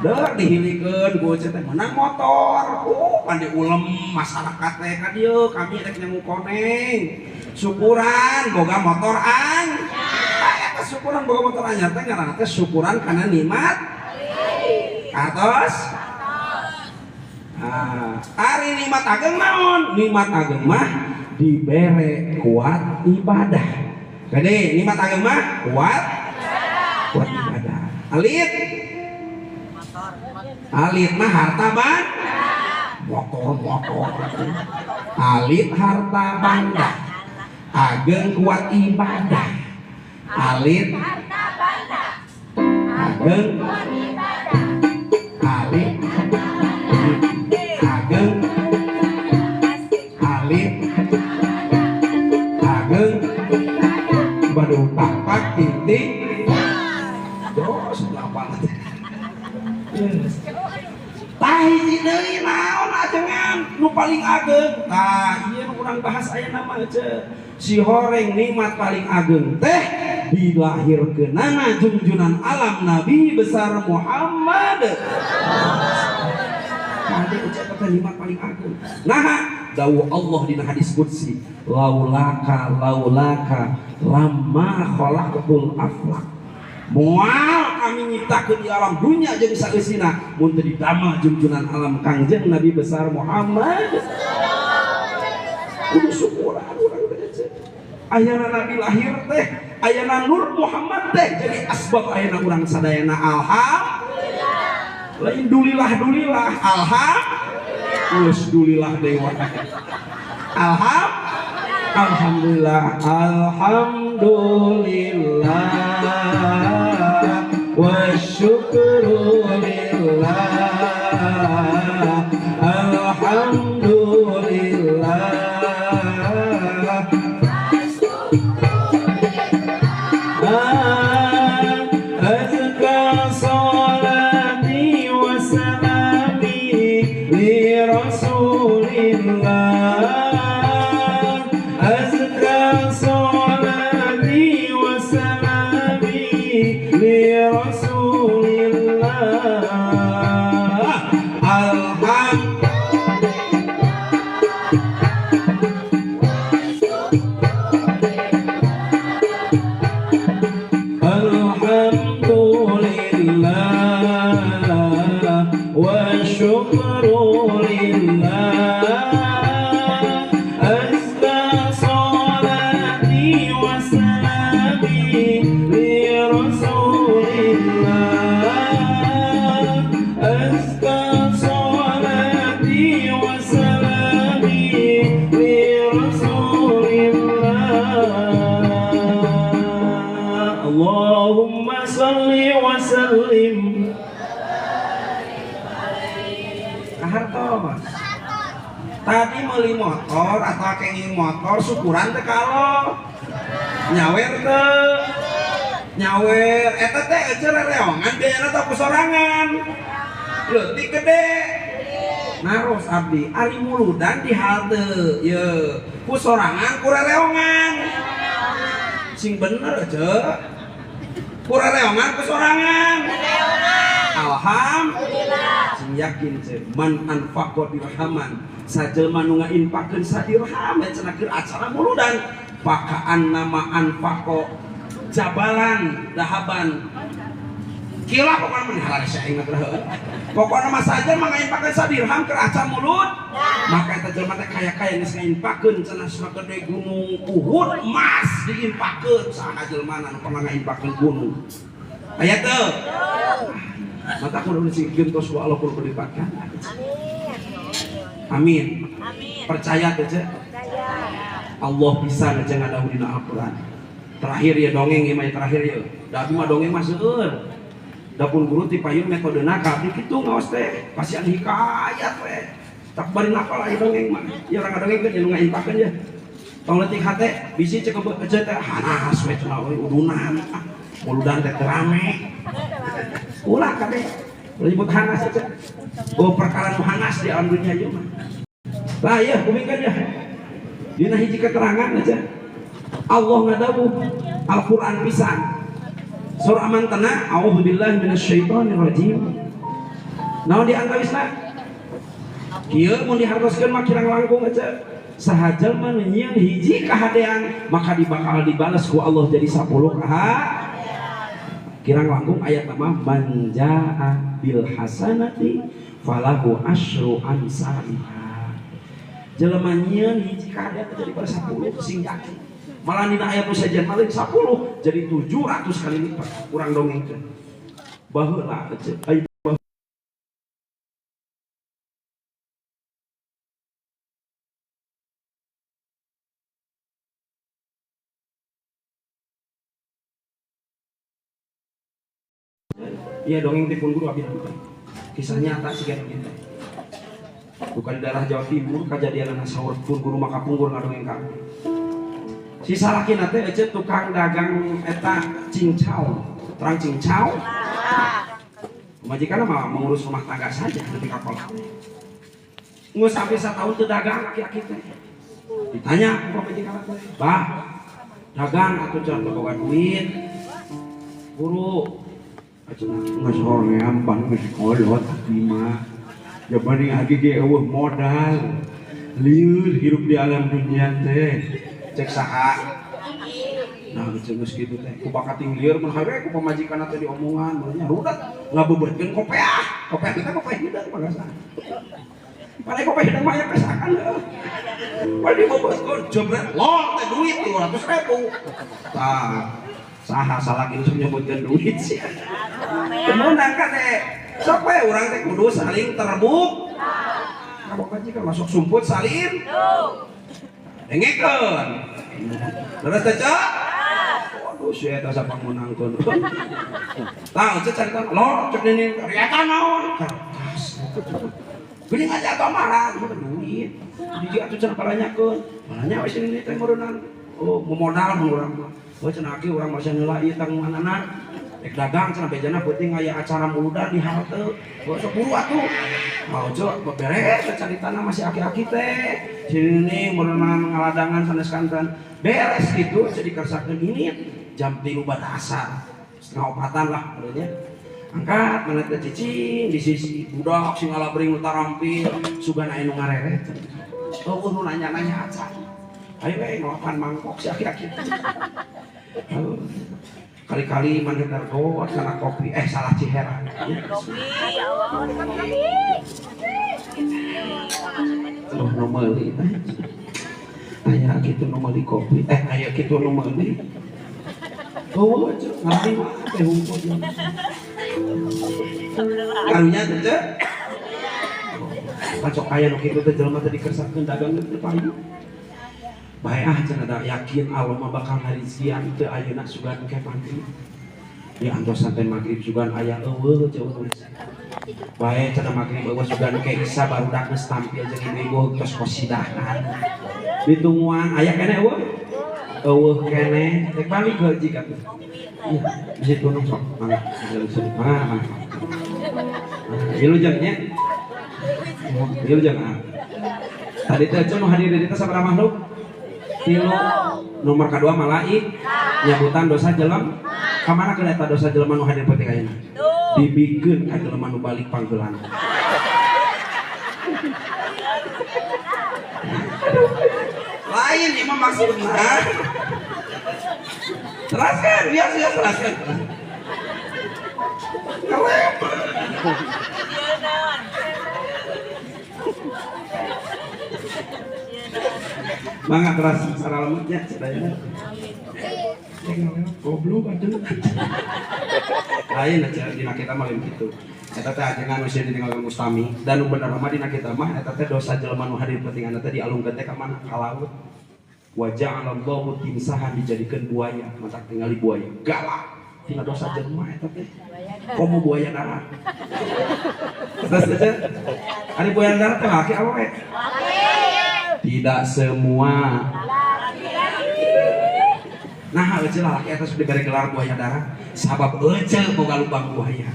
Deur dihilikeun ku eueuh teh menang motor. Pandi ulem masyarakat teh ka dieu kami rek nyangu koneng. Syukuran boga motor an. Eta syukuran boga motor anyar teh ngaranna teh syukuran kana nikmat. Atos. Ah, ari nikmat ageng naon? Nikmat ageng mah dibere kuat ibadah. Gede, nikmat ageng mah kuat kuat ibadah. Alit. Alit mah harta ban motor-motor. Alit harta banda. Ageng kuat ibadah. Alit harta banda. Ageng kuat ibadah. Alit ageng alit ageng baru tapak titik dos delapan. Tah hiji deui naon ajengan nu paling ageng. Tah ieu nu urang bahas ayeuna mah ece. Si horeng nikmat paling ageng teh dilahirkeunana junjunan alam Nabi besar Muhammad. Kade ucap kata nikmat paling ageng. Nah, dawuh Allah dina hadis qudsi, laulaka laulaka lamma khalaqtul aflak. Moal kami nyiptakeun di alam dunya jeung saeusina mun teu didamel junjunan alam Kangjeng Nabi besar Muhammad. Kudu syukuran urang teh. Ayana Nabi lahir teh, ayana Nur Muhammad teh jadi asbab ayana urang sadayana alhamdulillah. Lain dulilah dulilah alhamdulillah. Wes dulilah dewa. Alhamdulillah alhamdulillah wa syukrulillah alhamdulillah. Azka salati wa salami li rasulillah. Azka salati wa salami li rasulillah. Alhamdulillah. Alhamdulillah wa syukrulillah. Azka salati wa salami li rasulillah. Azka salati sallim. Kahartos. Tadi meuli motor atau kenging motor syukuran teh kalau nyawer teh nyawer eta teh euceu rereongan biayana teh ku sorangan leutik gede naros abdi ari muludan di halte ye ku sorangan ku rereongan sing bener euceu ku rereongan ku sorangan. Alhamdulillah. Sing yakin ceu man anfaqo dirhaman sajelma nu ngainfakeun sadirham cenah keur acara muludan pakaan nama anfaqo jabalan dahaban kila pokona mah hararesa aing mah teh pokona mah sajelma ngainfakeun sadirham keur acara mulud maka eta jelema teh kaya-kaya geus ngainfakeun cenah sagede gunung Uhud emas diinfakeun saha jelema nu pernah ngainfakeun gunung aya teu mata kudu sing gentos ku Allah kudu dilipatkan. Amin. Amin. Percaya teh ce? Allah bisa aja ngadawuh dina Al-Qur'an. Terakhir ya dongeng ieu mah terakhir ya. Da abdi mah dongeng mah seueur. Da pun guru ti payun metodena ka abdi kitu ngaos teh. Pasian hikayat we. Tak bari napal aya dongeng mah. Ya urang ngadongengkeun ya nu ngainpakeun ya. Tong leutik hate bisi ceuk ece teh hanas we cenah euy udunan. Muludan teh rame. Ulah kabeh. Ribut hanas aja. Oh perkara nu hanas di alam dunia ieu mah. Lah ya kupingkeun ya. Dina hiji keterangan aja. Allah ngadawuh Al-Qur'an pisan. Surah Amantana a'udzubillahi minasyaitonir rajim. Naon di antawisna? Kieu mun dihartoskeun mah kirang langkung aja. Saha jalma nu nyieun hiji kahadean maka dibakal dibales ku Allah jadi 10 kaha. Kirang langkung ayat nama man jaa bil hasanati falahu asyru amsalha. Jelema nyieun hiji kahadean jadi pada 10 sing yakin. Malah dina ayat nu sejen malah 10 jadi 700 kali lipat kurang dongengkeun. Baheula ece aya iya dongeng ti pun guru abdi bukan. Kisah nyata sih dongeng teh. Bukan di daerah Jawa Timur kajadian anak sahur pun guru maka punggur ngadongeng ka. Si salakina teh ece tukang dagang eta cincau. Terang cincau. Majikan mah mengurus rumah tangga saja nepi ka kolot. Geus sampai satahun teu dagang aki-aki teh. Ditanya ku pamajikan teh, "Bah, dagang atuh cenah teu boga duit." Guru nggak soream pan geus kolot abdi mah. Jabani aki ge eueuh modal. Lieur hirup di alam dunia teh. Cek saha? Nah, geus kitu teh. Ku bakating lieur mun hawe ku pamajikan teh diomongan, mulanya rudet ngabebeutkeun kopeah. Kopeah kita kopeah hideung pangasa. Padahal kopeah hideung mah aya pesakan heuh. Padahal dibebeutkeun jebret lor teh duit 200.000. Tah, saha salaki nu nyebutkeun duit sih. Kemenang kan teh. Sok we urang teh kudu saling terbuk. Ka pamajikan masuk sumput saling. Dengekeun. Leres teh, Cak? Waduh, si eta sapangunangkeun. Tah, cek carita lor cek nini eta naon? Kertas. Geuning aja atuh marah, duit. Hiji atuh cenah balanyakeun. Balanya we si nini teh meureunang. Oh, memodal mun urang mah. Oh, cenah aki urang mah heula ieu tanggunganana. Rek dagang cenah bejana penting aya acara muludan di halte. Oh, sok buru atuh. Mau cek beberes caritana masih aki-aki teh. Si nini meureunang ngaladangan sanes kantan. Beres gitu jadi kersakeun ini jam 3 badasar. Setengah opatan lah meureunnya. Angkat mana teh cicing di sisi budak sing ngalabring nu tarampil sugan aya nu ngareret. Oh, nu nanya-nanya acan. Ayo we ngelapan mangkok si aki-aki. Kali-kali mana tergot karena kopi salah Ciherang. Kopi ya Allah. Oh, nu meuli. Aya kitu nu meuli kopi. Aya kitu nu meuli. Oh, ngarti mah teh hungkul. Karunya teh teh. Kan sok aya nu kitu teh jelema teh dikersakeun dagang teh payu. Bae ah cenah da yakin Allah mah bakal ngarizkian teu ayeuna sugan ke panti. Diantosan teh magrib sugan aya eueuh jauh nulis. Bae cenah magrib eueuh sugan ke Isa barudak geus tampil jeung ibu-ibu tos kosidahan. Ditungguan aya keneh eueuh? Eueuh keneh rek balik heuji atuh. Iya, di situ nong sok mangga. Mangga, mangga. Ieu jeung nya. Ieu jeung ah. Tadi teh nu hadir di dieu sabaraha makhluk? 3. Nomor kadua malaik nyabutan dosa jelema. Ka mana ke eta dosa jelema nu hadir peuting ayeuna? Dibikeun ka jelema nu balik panggeulana. Lain ieu mah maksudna. Teraskeun, biasa ya teraskeun. Ngerep. Mangga keras saralemutnya sadayana. Goblok atuh. Lain aja dina kita mah lain kitu. Eta teh ajengan nu ditinggalkeun Mustami dan nu bener mah dina kita mah eta teh dosa jelema nu hadir pentingan teh dialungkeun teh ka mana? Ka laut. Wa ja'alallahu timsahan dijadikeun buaya, matak tingali buaya galak. Tina dosa jelema eta teh. Komo buaya darat. Terus aja. Ari buaya darat teh laki awewe? Tidak semua. Nah, euceul lalaki eta sok dibere gelar buaya darat sabab euceul boga lubang buaya.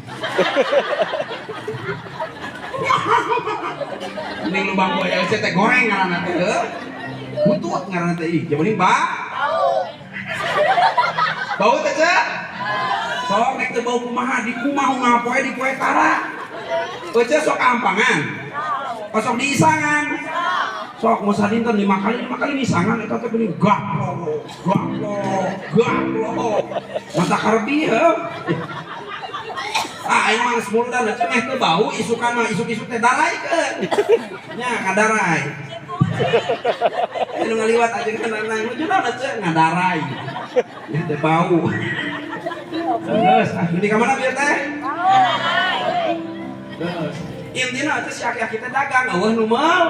Ini lubang buaya euceul teh goreng ngaranna teh heuh. Butut ngaranna teh ih, jeung mending ba. Bau teh ceu. Sok rek teu bau kumaha di kumaha ngapoe di poe tara. Euceul sok ampangan. Sok diisangan. Sok mau sadinten 5 kali misangan eta teh geuning gaplok gaplok gaplok mata karbi heuh. Ah aing mah geus muldan cenah meh teu bau isukan mah isuk-isuk teh daraikeun nya ngadarai anu ngaliwat ajengan nang nuju naon cenah ngadarai nya teh bau geus ah di ka mana bieu teh geus. Intina teh si aki-aki teh dagang eueuh nu meul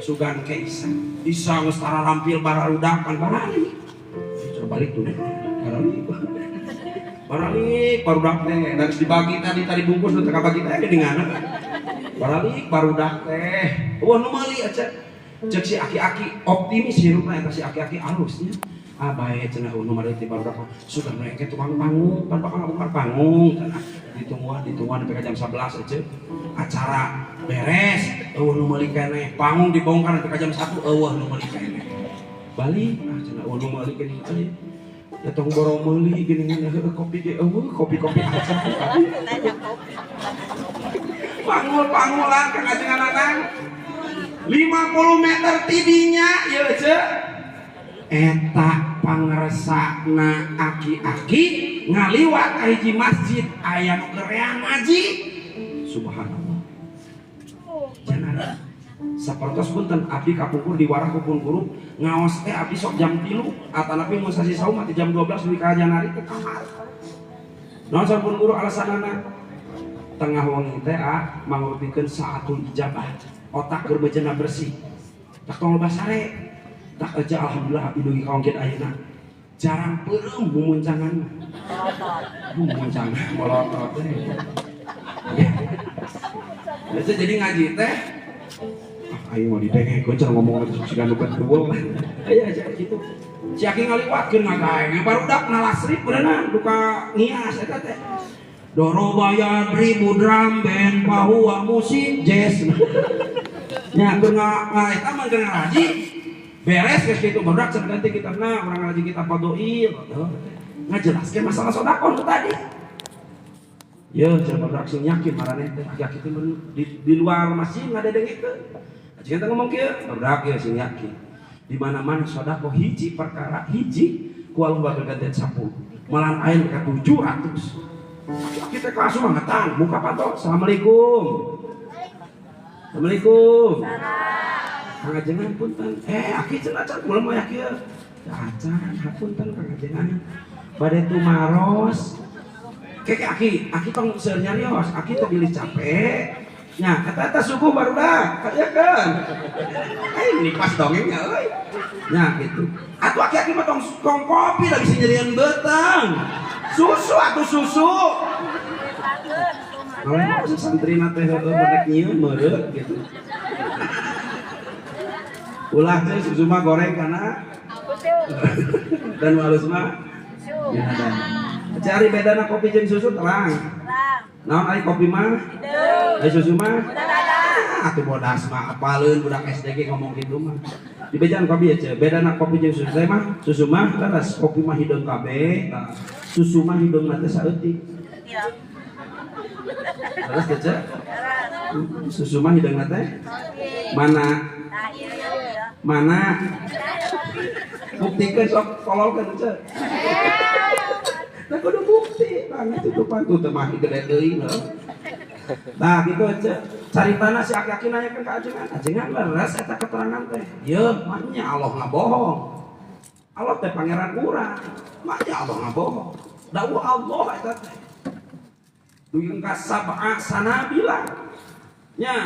sugan ke Isa. Isa geus tara rampil bararudakan baralik. Coba balik tuh. Baralik. Baralik barudak teh da geus dibagi tadi bungkus nu teh kabagi teh geuningan. Baralik barudak teh. Eueuh nu meuli aja. Ceuk si aki-aki optimis hirupna eta si aki-aki alus nya. Ah bae cenah eueuh nu meuli teh barudak sugan we ke tukang panggung, pan bakal ngabongkar panggung cenah. Ditungguan sampai jam 11 aja. Acara beres, eueuh nu meuli keneh, panggung dibongkar sampai jam 1 eueuh nu meuli keneh. Balik ah cenah eueuh nu meuli geuning euy. Da tong borong meuli geuningan heueuh kopi ge eueuh kopi-kopi acan. Pangul-pangulan ka ngajenganana. 50 meter tidinya ieu ceu. Eta pangeresana aki-aki ngaliwat ka hiji masjid aya nu gereang ngaji. Subhanallah. Jangan sapertos punten abdi kapungkur diwarah ku pun guru ngaos teh abdi sok jam 3 atanapi mun sasi saum ati jam 12 dugi ka janari teh kamar. Naon sampun guru alasanana? Tengah wengi teh ah mangrupikeun saatul ijabah. Otak keur bejana bersih. Tak tong loba sare. Tak aja alhamdulillah abdi dugi ka ongkit ayeuna. Jarang peureum mumuncangan. Mumuncangan molotot teh. Jadi ngaji teh ah ayo mau didengekeun cenah ngomong teh siga nu betul. Aya aja kitu. Si aki ngaliwatkeun ngagaeng barudak nalasrip beunang duka ngias eta teh. Doroba yadribu drum band pahuwa musik jazz. Nya keur nga eta mah keur ngaji beres geus kitu barudak cenah ganti kitabna urang ngaji kitab Fadhail. Ngajelaskeun masalah sedekah nu tadi. Ya, cenah barudak sing yakin maraneh teh aki-aki teh di luar masjid ngadedengekeun. Ajengan teh ngomong kieu, barudak ieu sing yakin. Di mana-mana sedekah hiji perkara hiji ku Allah bakal gantian 10. Malahan aya ka 700. Aki-aki teh langsung mangetan, muka panto, Assalamualaikum. Assalamualaikum. Kang ajengan punten. Aki cenah acan kula mah kieu. Acan hapunten Kang ajengan. Bade tumaros. Keke aki, aki tong seueur nyarios, aki teh bilih capek. Nya, eta eta subuh barudak, kayakeun. Ini pas dongengnya euy. Nya gitu. Atuh aki-aki mah tong kopi da bisa nyerian beuteng. Susu atuh susu. Kalau santri na teh heueuh menek nyieun meureut gitu. Ulah teh susu mah goreng kana dan halus mah ya ada. Cari bedana kopi jeung susu terang. Naon ari kopi mah? Ari susu mah? Atuh bodas mah apaleun budak SD ge ngomong kitu mah. Dibejaan kopi ya, bedana kopi jeung susu teh mah, susu mah leres, kopi mah hideung kabeh, susu mah hideungna teh saeutik. Leres teh, Ceu? Susu mah hideungna teh mana? Mana? Buktikeun sok tololkeun, Ceu. Nah kudu bukti, tah tutupan tuh teh mah gede teuing heuh. Nah gitu aja. Caritana si aki-aki nanyakeun ka ajengan, ajengan leres eta keterangan teh. Yeuh, mah nya Allah ngabohong. Allah teh pangeran urang. Mah nya Allah ngabohong. Dawuh Allah eta teh. Duyung ka sab'a sanabila. Nya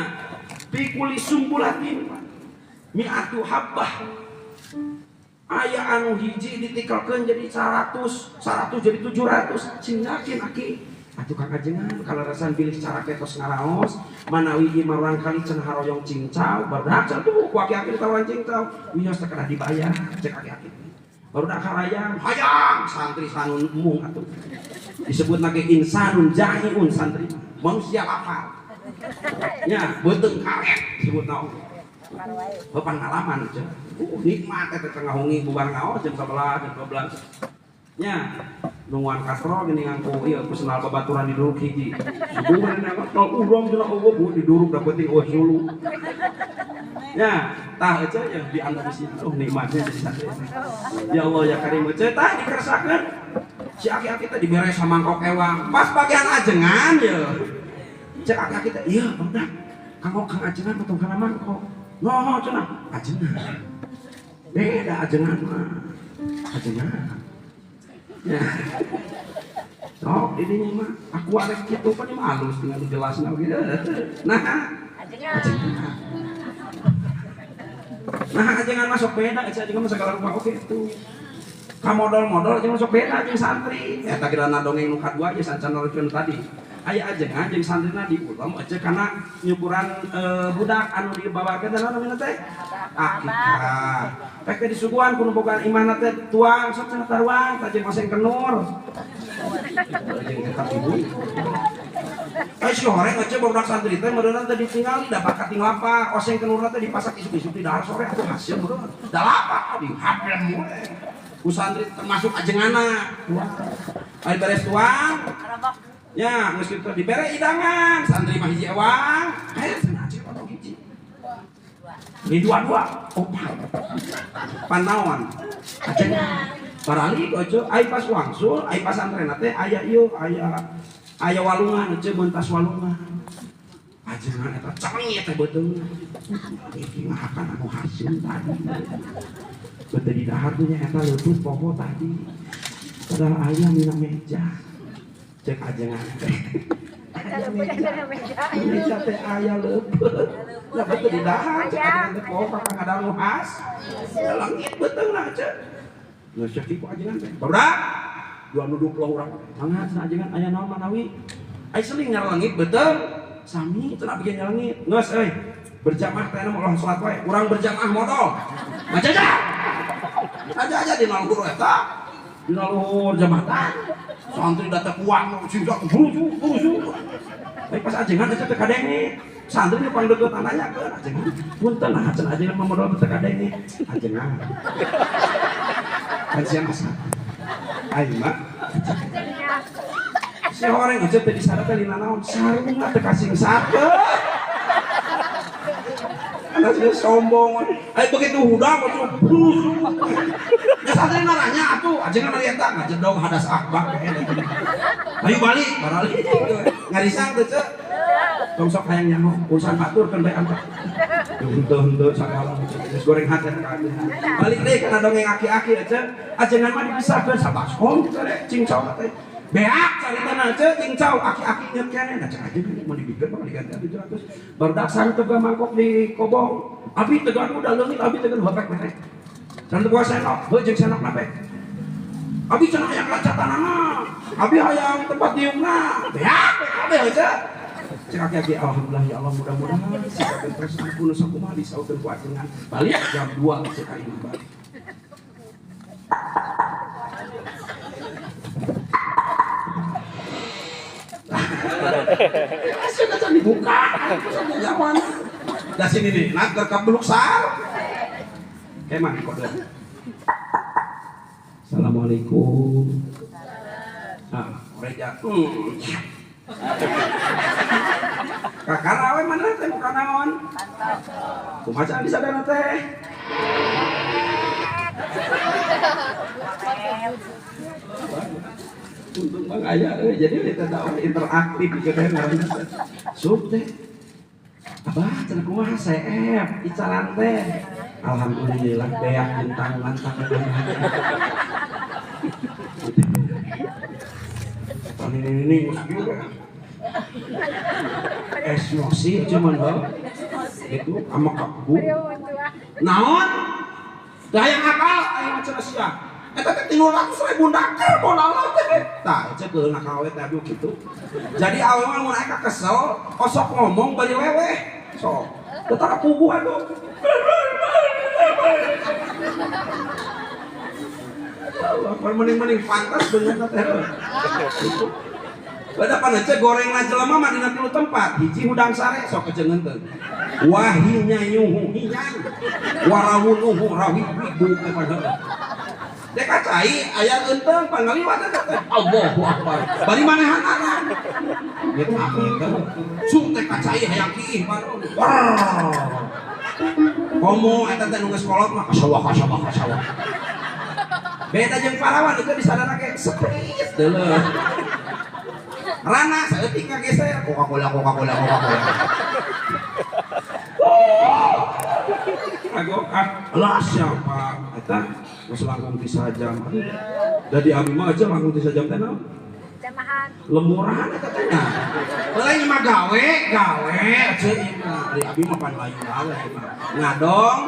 fi kulli sumbulatin mi'atu habbah. Aya anu hiji ditikelkeun jadi 100, 100 jadi 700. Cing yakin aki. Atuh kang ajengan kalarasan bilih cara ketos ngaraos manawi ieu mah kali cenah haroyong cincau barudak atuh ku aki-aki ditawaran cincau wios teh kedah dibayar cek aki-aki barudak harayang hayang santri sanun embung atuh disebut lagi insanun jahiun santri manusia lapar nya beuteung karet disebut naon pengalaman aja nikmat eta tengah wengi bubar ngaos jam 11 jam 12 nya nungguan kastrol gini ngangku ieu ku sendal babaturan diduruk hiji subuh mana tol urang cenah eueuh bu diduruk da penting eueuh sulu nya tah aja ya di Andalusia oh nikmatnya jadi santri ya Allah ya Karim aja tah dikeresakeun si aki-aki teh dibere samangkok ewang pas bagian ajengan ye cek aki-aki teh ieu barudak kanggo kang ajengan potong kana mangkok no cenah ajengan beda ajengan mah ajengan ya. Sok ini mah aku arek kitu pan mah alus tinggal dijelasna oge. Nah, ajengan. Nah, ajengan masuk beda, ajengan mah segala rupa oge tuh. Ka modal-modal ajengan masuk beda jeung santri. Eta kirana dongeng nu kadua ge sancan narikeun tadi. Aya ajengan jeung santrina diulem aja kana nyukuran budak anu dibawakeun teh naon namina teh? Akikah. Pek teh disuguhan ku nu boga imahna teh tuang sok cenah taruang tah jeung oseng kenur. Jeung eta ibu. Ai si horeng aja budak santri teh meureunna teh ditingali da bakat ting lapak oseng kenurna teh dipasak isuk-isuk di dahar sore atuh hasil meureun. Da lapak dihapem we. Ku santri termasuk ajengana. Ai beres tuang. Ya, geus kitu dibere hidangan, santri mah hiji ewang, aya cenah ajengan potong hiji. Ini dua-dua, opat. Panaon? Ajengan. Barali aja, ai pas wangsul, ai pas santren teh aya ieu, aya aya walungan aja mentas walungan. Ajengan eta cengit teh beuteungna. Iki mah akan anu hasil tadi. Beuteung di dahar teh nya eta leupeut poho tadi. Padahal aya mina meja. Cek ajengan teh. Aya meja teh aya leupeut. Lah beuteung di dahar cek ajengan teh poho kakang ada anu khas. Langit beuteungna cek. Geus cek ku ajengan teh. Barudak dua nuduk lo urang. Mangga cenah ajengan aya naon manawi? Ai seling nyarlengit beuteung sami cenah bikin nyarlengit. Geus euy. Berjamaah teh anu ulah salat wae. Urang berjamaah modal. Ngajaja. Aja-aja di luhur eta. Di luhur jamaah. Santri datang uang sing buruju buruju. Tapi pas ajengan teh teu kadenge. Santri nu pangdeukeut nanyakeun ajengan. Punten nah cenah ajengan mah modal teu kadenge. Ajengan. Kan sia masa. Aing mah si horeng aja teh disada teh lina naon sarungna teh kasing sakeut. Anasnya sombong. Ai begitu hudang atuh burusu. Ya santri nanya atuh ajengan ari eta ngajedog hadas akbar. Ayo balik, baralik. Ngarisang teh ceu. Tong sok hayang nyaho urusan batur keun bae antak. Henteu-henteu sagala geus goreng hate ka ajengan. Balik deui kana dongeng aki-aki ceu. Ajengan mah dipisahkeun sabaskom teh cincau teh. Beak caritana ceu cincau aki-aki inget keneh da cek ajengan mun dibikeun mah diganti 700. Barudak sareng teu mangkok di kobong. Abi teu gaduh da leungit abi teu gaduh hepek merek. Sareng teu boga sendok, heuh jeung sendok nape. Abi cenah hayang lancatanana. Abi hayang tempat diukna. Beak kabeh aja. Cek aki-aki alhamdulillah ya Allah mudah-mudahan si terus ampun sakumaha disaurkeun ku ajengan. Balik jam 2 cek aing balik. Sudah can dibuka. Zaman. Dah sini nih, nak ke beluk sar. Kemana kode? Assalamualaikum. Ah, reja. Kakara we mana teh muka naon? Kumaha can disadana teh? Untung bang aya euy, jadi kita tahu interaktif gitu teh ngaranna. Sup teh. Abah cenah kumaha seep icalan teh. Alhamdulillah beak bintang lantang. Ini emosi cuman bang itu sama kaku naon dayang akal aing macam sia eta teh 300.000 dakar modal teh tah cek keuna ka awe teh aduh kitu jadi awe mah mun aya kesel osok ngomong bari leweh sok tetap puguh aduh Allah mending-mending pantas bener teh itu. Pada pan aja goreng lah jelema mah dina tilu tempat hiji hudang sare sok kejengeun teu wahinya nyuhu hinyang warawunuhu rawi wibu teh padahal dek cai aya eunteung pangaliwat teh Allahu akbar bari manehanana gitu teh sung teh kacai hayang kiih baru komo eta teh nu geus kolot mah kasawah kasawah kasawah beda jeung parawan itu disadana ge seprit deuleuh rana saeutik ngageser Coca-Cola Coca-Cola Coca-Cola. Ago ah lah siapa eta geus langkung ti sajam. Da di abi mah aja langkung ti sajam teh naon? Jamahan. Lemurahan eta teh nah. Lain mah gawe gawe ceuk ieu mah. Di abi mah pan lain gawe mah. Ngadong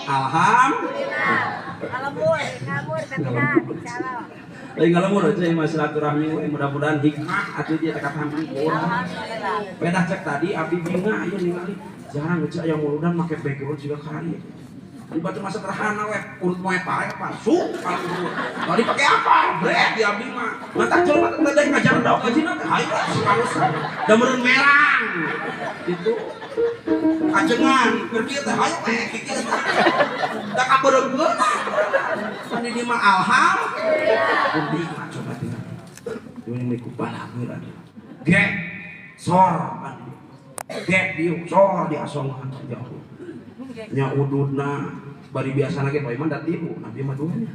alhamdulillah. Ngalembur, ngalembur sampina insyaallah. Lain ngalembur aja mah silaturahmi we mudah-mudahan hikmah atuh dia teh katampi urang. Pedah cek tadi abi bingah aya ningali jarang aja aya muludan make background juga kali. Di batu mah sederhana we urut moe pare palsu kalau tadi pakai apa? Brek di abi mah. Mata jelema teh teh ngajar daok ngajina teh hayu halus. Da meureun merang. Gitu. Ajengan keur kieu teh hayu we kieu. Da kabeureugeun. Pan di mah alhamdulillah. Undi mah coba teh. Ini ku balageun atuh. Gek sor pan. Gek diuk sor di asongan ya Allah. Nya ududna bari biasana ge Pak Iman da tilu, nabi mah dua nya.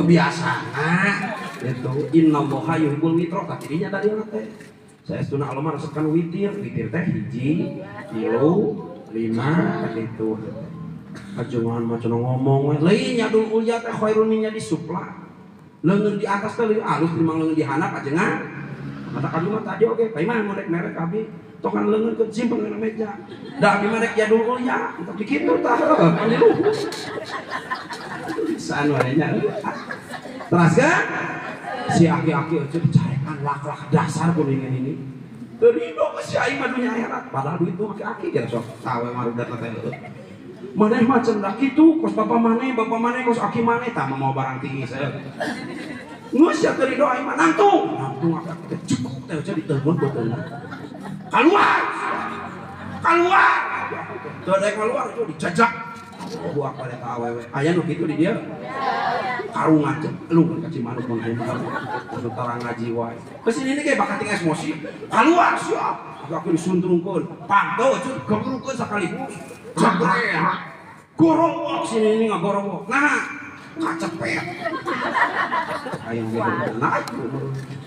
Biasana itu innallaha yuhibbul witra tah dirinya tadi teh. Saestuna Allah mah resepkan witir, witir teh hiji, tilu, lima kitu. Ajengan mah cenah ngomong we, lain nya dul ulya teh khairun min nya disupla. Leungeun di atas teh leuwih alus timbang leungeun di handap ajengan. Kata kami mah tadi oge, Pak Iman mun rek merek abi tokan leungeun ke simpen kana meja. Da abi mah rek jadul ulya, tapi kitu tah pan di luhur. Pisan wae nya. Teras kan? Si aki-aki aja dicarekan lak-lak dasar kuningan ini. Teu ridho ke si aing mah dunya akhirat, padahal duit tuh aki-aki kira sok tawe marudat teh heueuh. Maneh mah cenah kitu kos bapak maneh kos aki maneh tah mau barang tinggi saya. Geus sia teu ridho aing mah nangtung. Nangtung aki-aki teh cekuk teh aja diteungeun beuteungna. Keluar! Keluar! Teu daek keluar itu dijajak. Allahu akbar eta awewe. Aya nu kitu di dieu? Karungan cek lu ka Cimanuk mun aya mah anu tarang ngaji wae. Geus ini ge bakat ting emosi. Keluar siap. Aku disuntrungkeun. Panto cut gemurukeun sakaligus. Jabret. Gorowok sini ini ngagorowok. Nah, kacepet. Aya ge naik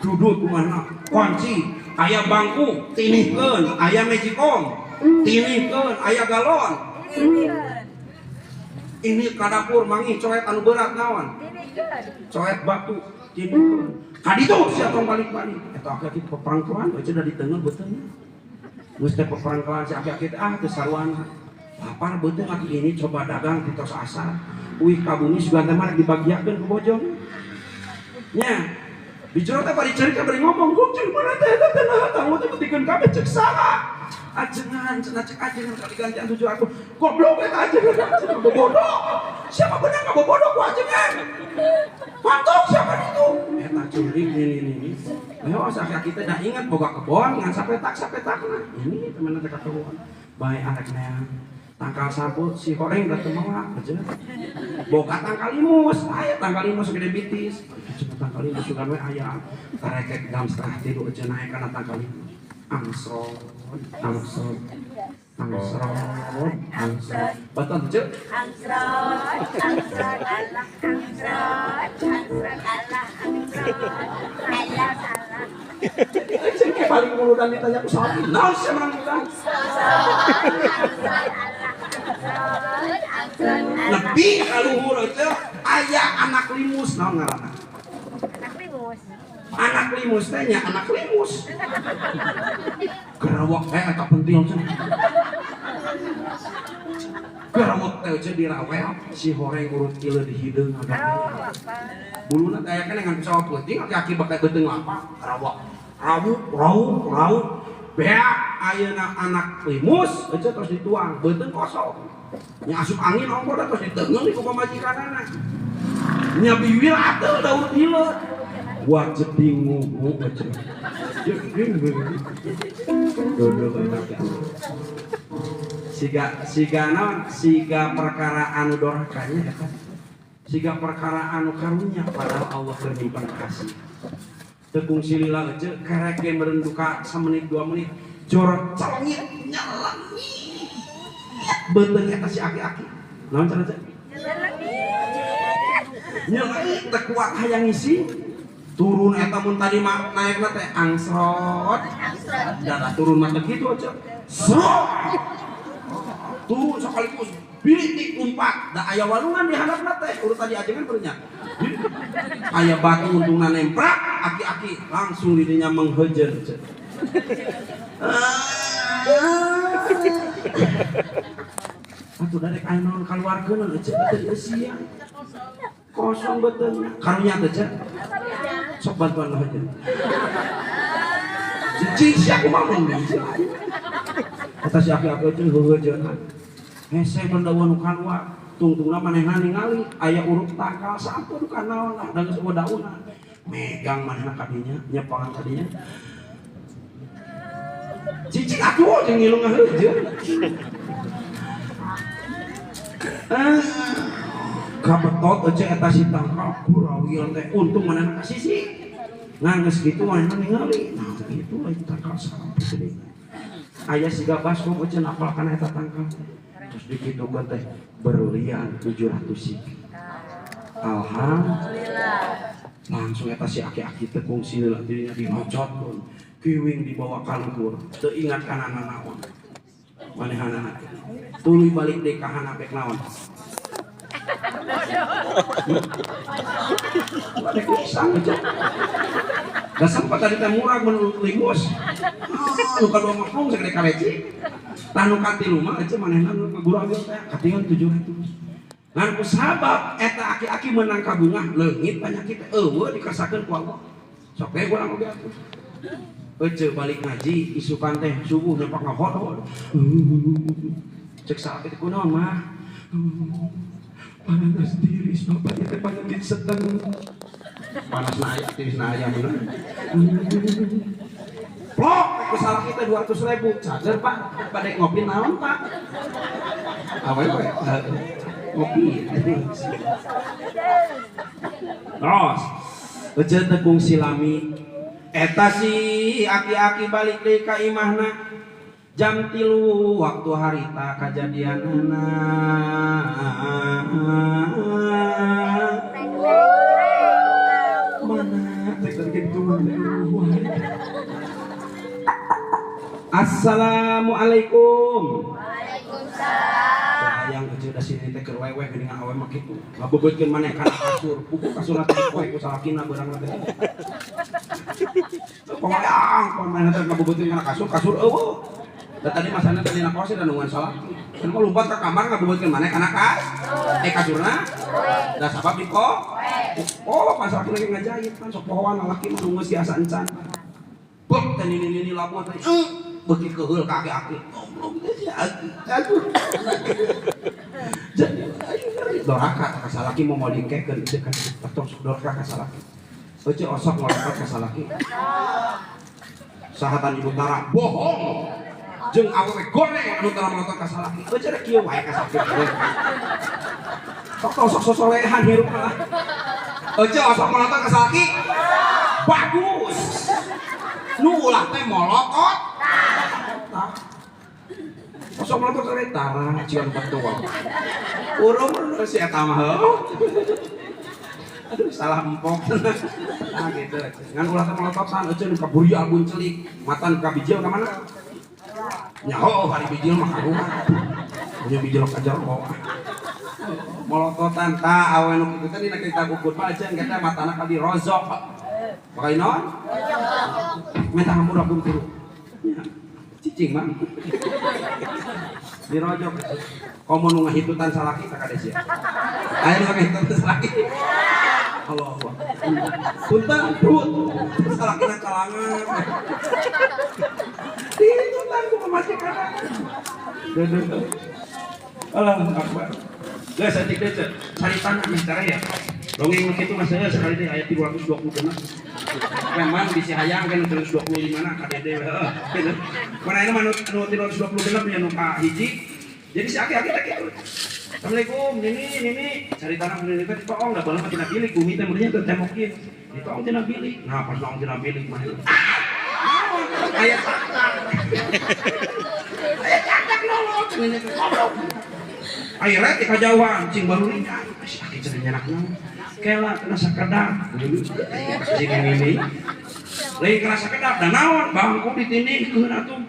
duduk kumaha kunci aya bangku tinihkeun, aya magicom tinihkeun, aya galon. Ini ka dapur mangi coet anu berat naon? Coet batu tinihkeun. Ka ditu sia tong balik-balik. Eta aki-aki peperangkelan we da diteungeun beuteungna. Geus teh peperangkelan si aki-aki teh ah teu saruana. Lapar beuteung aki ini coba dagang ti tos asar. Uih ka bumi sugan teh mah rek dibagiakeun ku bojong. Nya. Di jero teh bari cerita bari ngomong, "Gum cing mana teh eta teh naha tanggung teh betikeun kabeh cek saha?" Ajengan cenah cek ajengan kali gantian 700. Goblok eta ajengan cenah bobodo. Siapa bener ngabobodo ku ajengan? Pantok siapa itu? Eta curik ini ini. Ayo asa aki teh dah ingat boga kebon ngan sapetak sapetakna. Ini teman teh ka kebon. Bae arek neang. Tangkal samput si horeng da teu moal aja. Boga tangkal limus, aya tangkal limus gede bitis. Cenah tangkal limus sugan we aya. Tarekek jam 2:30 aja naek kana tangkal limus. Angsrot, angsrot, angsrot, angsrot. Batan teu? Angsrot, angsrot, Allah, angsrot, angsrot, Allah, angsrot, Allah, Allah. Cek ke paling muludan ditanya ku salaki, naon sia menang muludan? Angsrot, Allah, angsrot, angsrot, Allah. Lebih kaluhur teh aya anak limus naon ngaranna? Anak limus. Anak limus teh nya anak limus. Gerawak teh eta pentil cenah. Gerawak teh cenah dirawel si horeng urut ieu di hideung agak. Buluna teh aya keneh ngan sawah peuting aki-aki bakal beuteung lapang gerawak. Rawuk, rawuk, rawuk. Beak ayeuna anak limus aja terus dituang beuteung kosong. Nya asup angin ongko da terus diteungeun ku pamajikanana. Nya biwir atuh da urut ieu. Buat jeding ngugu aja. Jeding siga siga naon siga perkara anu dorakanya eta. Siga perkara anu karunya padahal Allah keur nyimpen kasih. Teu kungsi lila aja kerek ge meureun duka samenit 2 menit jorok celengit nyelengit beuteung eta si aki-aki. Naon cenah teh? Nyelengit teu kuat hayang ngisi. Turun eta mun tadi mah naekna teh angsrot. Darah turun mah teh kitu aja. Srot. Turun sekaligus bilitik umpat. Da aya walungan di handapna teh urut tadi ajengan beurnya. Aya batu untungna nemprak aki-aki langsung didinya menghejer. Atuh darek aya naon kaluarkeun eueuh teh dieusian. Kosong beuteung. Karunya teh cek. Sok bantuan lah aja. Cicing sia kumaha mun Eta si aki-aki teh heuheujeunna. Hese benda nu kaluar, tungtungna manehna ningali aya uruk tangkal sampun ka naon lah da geus eueuh daunna. Megang manehna ka dinya, nyepangan ka dinya. Cicing atuh jeung ngilu ngaheujeun. Kabetot aja eta si tangkal kurawil teh untung manehna ka sisi. Ngan geus kitu manehna ningali. Nah kitu lain tangkal sampeu gede. Aya siga baskom aja napal kana eta tangkal. Terus dikitukeun teh berlian 700 siki. Alhamdulillah. Langsung eta si aki-aki teh kungsi heula dirinya dilocotkeun. Kiwing dibawa ka luhur, teu ingat kana nanaon. Manehanana. Tuluy balik deui ka handap bek naon. Ada pisang aja. Da sempat tadi teh murah mun limus. Nu kadua mah plung sagede kaleci. Tah nu katilu mah aja manehna nu kaguragil teh katingan 700. Ngan ku sabab eta aki-aki meunang kabungah leungit panyakit teh eueuh dikasakeun ku Allah. Sok we urang oge atuh. Ece balik ngaji isukan teh subuh nyepak ngahot. Cek salaki teh kunaon mah? Panas tiris bapaknya teh penyakit seteng. Panas na aya tiris na aya bener. Plok ku salaki teh 200.000. Cager Pak, bade ngopi naon Pak? Awe we. Ngopi. Terus ece teh kungsi lami. Eta si aki-aki balik deui ka imahna. Jam 3 waktu harita kajadianana. Mana teh kitu mah. Assalamualaikum. Waalaikumsalam. Hayang kecil da sini teh keur weweh geuning awe mah kitu. Ngabebeutkeun maneh kana kasur, puguh kasurna teh poe ku salakina beurang teh. Pokoknya maneh teh ngabebeutkeun kana kasur, kasur eueuh. Da tadi masana tadi na kos da nungguan salaki. Kan mau lompat ke kamar ngabubuitkeun maneh kana kas? Eh kasurna? Da sabab di ko? Oh, pas laki lagi ngajahit kan sok pohoan lalaki mah nunggu si asa encan. Bek teh nini-nini labuh teh. Beuki keheul ka aki-aki. Goblok teh si aki. Aduh. Jadi ayo ngeri doraka ka salaki mau dingkekeun teh kan tong sok doraka ka salaki. Euceu osok ngolokot ka salaki. Sahatan ibu tara bohong. Jeung awewe goreng anu tara melotot ka salaki. Euceu rek kieu wae ka salaki. Sok tong sok sosolehan hirup lah. Euceu osok melotot ka salaki. Bagus. Nu ulah teh molokot. Tah. Osok melotot ka tara cion betul. Urung si eta mah heuh. Aduh salah empok. Nah gitu. Ngan ulah teh melototan euceu nu kaburial buncelik, matan ka bijil ka mana? Nyaho hari bijil mah karuan. Punya bijil ka jero. Molototan ta awe nu kitu teh dina kitab ukur mah aja engke teh matana ka dirozok. Bakal naon? Minta hampura pun guru. Cicing mah. Dirojok. Komo nu ngahitutan salaki tak kade sia. Aya nu ngahitutan salaki. Allah Allah. Punten tut. Salakina calangan. Dihitutan ku pamajikan. Duh. Allah akbar. Geus saeutik deui ceu. Caritana meh cara ya. Dongeng nu kitu mah seueur sekali deui aya 326. Memang bisi hayang kan 325 na ka dede heuh. Mana ayeuna mah nu 326 nya nu ka hiji. Jadi si aki-aki teh kitu. Assalamualaikum, nini, nini. Caritana nini teh ditoong da baheula mah tina bilik bumi teh meureun teh tembok ieu. Ditoong tina bilik. Nah, pas noong tina bilik mah naon? Aya cakak. Aya cakak nolong cenah teh goblok. Akhirnya di kajauhan, cing baru ringan. Si aki cenah nyerak naon? Kela kena sakedap. Si nini. Lain kena sakedap da naon? Bangku ditindihkeun atuh.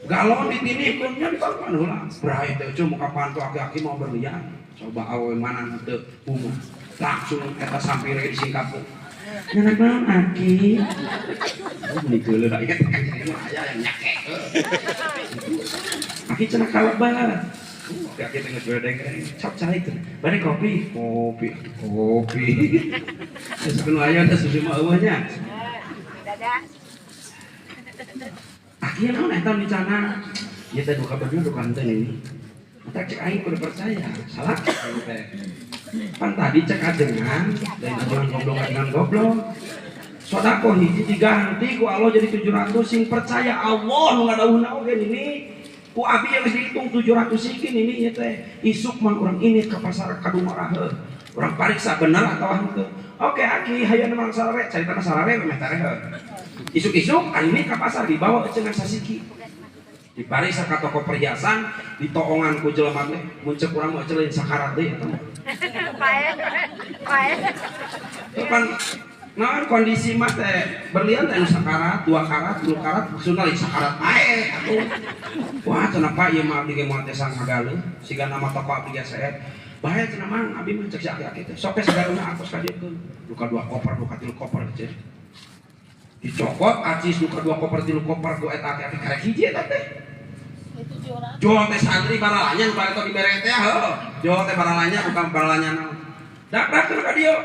Galon ditindihkeun nya dibangkuan heula. Bray teh euceu muka panto aki-aki mau berlian. Coba awewe mana teu umum. Langsung eta sampir ge disingkapkeun. Nyerak naon aki? Meni geuleuh da ieu aya yang nyake. Aki cenah kalebat. Aki teh geus bedeng-bedeng, cap cai teh. Bade kopi, kopi, kopi. Geus kudu aya teh susu mah eueuh nya. Dadah. Aki naon eta dicana? Ieu teh duka bener duka henteu nini. Eta cek aing kudu percaya, salah aing teh. Pan tadi cek ajengan, lain ajengan goblok ajengan goblok. Sodako hiji diganti ku Allah jadi 700 sing percaya Allah nu ngadawuhna oge nini. Ku abi yang geus dihitung 700 siki nini ieu teh. Isuk mah urang ini ka pasar Kadungora heuh. Urang pariksa bener atawa henteu. Oke aki hayang mang sarare, caritana sarare meh tareh heuh. Isuk-isuk ari ini ka pasar dibawa cenah sasiki. Dipariksa ka toko perhiasan, ditoongan ku jelema teh, mun ceuk urang mah lain sakarat deui eta mah. Pae. Pae. Pan nah kondisi mah teh berlian teh anu sakarat, 2 karat, 3 karat, maksudna lain sakarat pae atuh. Wah cenah Pak ieu mah abdi ge moal teh sangagaleuh, siga nama toko abdi ge sae. Bae cenah mang abdi mah cek si aki-aki teh. Sok teh sagaleuhna atos ka dieu keun. Duka 2 koper, duka 3 koper cek. Dicokot acis duka 2 koper 3 koper ku eta aki-aki karek hiji eta teh. Jual teh santri baralanya nu bareto dibere teh heuh. Jual teh baralanya bukan baralanya naon. Dak-dak cenah ka dieu.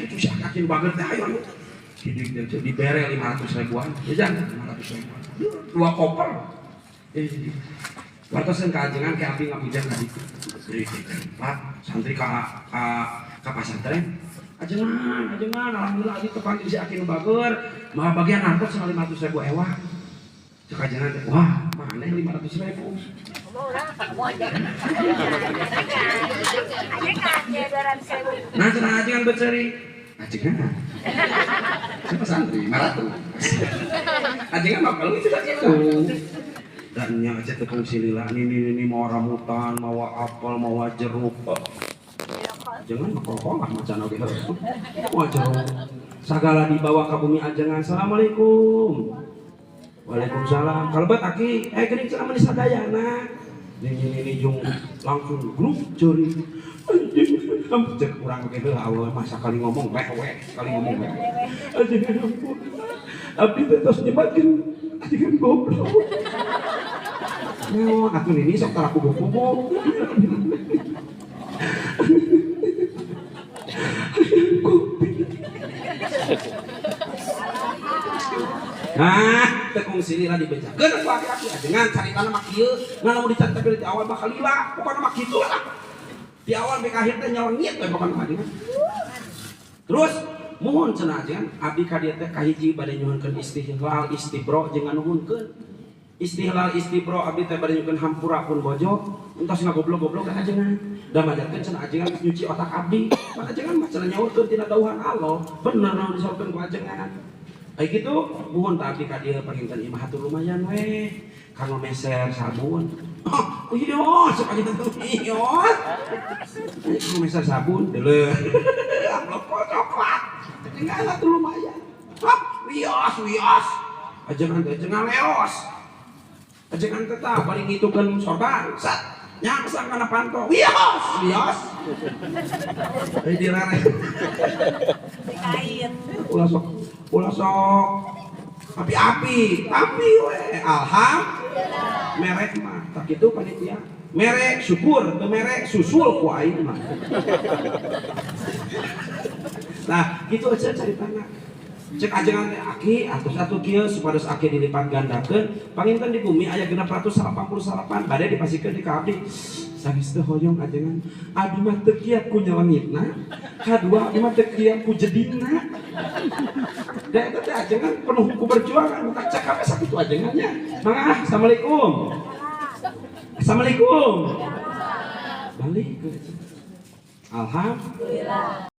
Itu si aki-aki nu bager teh ayo ayo. Dibere 500 ribuan. Ya jangan 500 ribuan. 2 koper. Wartoseun ka ajengan ke abdi ngabujang ka ditu. Pak, santri ka pasantren. Ajengan, ajengan, alhamdulillah abdi tepanggil si aki nu bager, mah bagian angkot cenah 500 ribu ewang. Cek ajengan teh, wah, maneh 500 ribu. Nah, cenah ajengan beceri. Ajengan. Siapa santri? 500. Ajengan mah kalau itu gitu. Dan nya aja tepung silila ini mau rambutan, mau apel, mau jeruk. Jangan mah kok lah macan oge heuh. Mau jeruk. Sagala dibawa ka bumi ajengan. Assalamualaikum. Waalaikumsalam. Kalebet aki, geuning cenah mah sadayana. Ini jung langsung grup curi. Anjing, cek urang oge heuh awewe mah sakali ngomong weh sekali ngomong weh. Ajengan ampun. Abdi teh tos nyebatkeun ajengan goblok. Naon atuh ini sok tara kubu-kubu. Kopi. Nah, teu kungsi lila dibejakeun ku aki-aki ajengan caritana mah kieu, ngan lamun dicaritakeun di awal bakal lila, pokona mah kitu lah. Di awal sampai akhir teh nyelengit we pokona mah. Terus muhun cenah ajengan abdi ka dieu teh kahiji bade nyuhunkeun istihlal istibro jeung nganuhunkeun. Istihlal istibro abdi teh bade nyuhunkeun hampura pun bojo, entos ngagoblok-goblok ka ajengan. Da majarkeun cenah ajengan geus nyuci otak abdi. Maka ajengan mah cenah nyaurkeun tina dawuhan Allah, bener naon disaurkeun ku ajengan. Kayak gitu, muhun tak abdi ka dieu panginten imah hatur lumayan we. Kanggo meser sabun. Oh, iya, sok aja tentu iya. Kanggo meser sabun deuleu. Amplop coklat. Tinggal atuh lumayan. Hap, wios wios. Ajengan teh ajengan leos. Ajengan teh tah bari ngitukeun sorban. Sat, nyangsang kana panto. Wios, wios. Euy dirareh. Dikait. Ulah sok api-api, tapi we alhamdulillah. Merek mah tak kitu panitia. Merek syukur, teu merek susul ku aing mah. Nah, gitu aja caritana. Cek ajengan teh aki atos atuh kieu supados aki dilipat gandakeun, panginten di bumi aya 688 bade dipasikeun di ka abdi. Sanes teu hoyong ajengan, abdi mah teu kiat ku nyelengitna, kadua abdi mah teu kiat ku jedingna. Da eta teh ajengan penuh ku perjuangan, tak cek kabeh sakitu ajengannya. Mangga, assalamualaikum. Assalamualaikum. Balik ke alhamdulillah.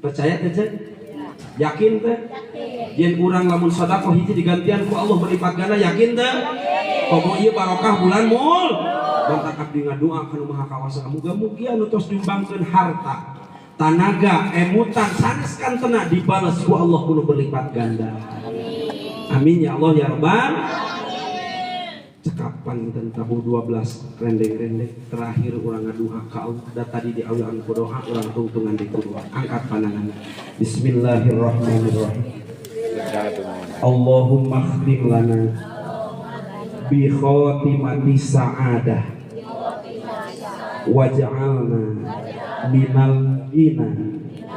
Percaya teh? Yakin teh? Yen urang lamun sedekah hiji digantian ku Allah berlipat ganda, yakin teh? Komo ieu barokah bulan mul. Bantak abdi ngadoa ka Nu Maha Kawasa, muga-mugi anu tos nyumbangkeun harta, tanaga, emutan sanes kantena dibales ku Allah kudu berlipat ganda. Amin ya Allah ya Rabbal. Cekapan tentang 12 rendeng-rendeng terakhir urang ngaduha ka Allah da tadi di awian ku doa urang tungtungan di ku doa. Angkat pandangan. Bismillahirrahmanirrahim. Allahumma khtim lana bi khatimati sa'adah waj'alna minal ladina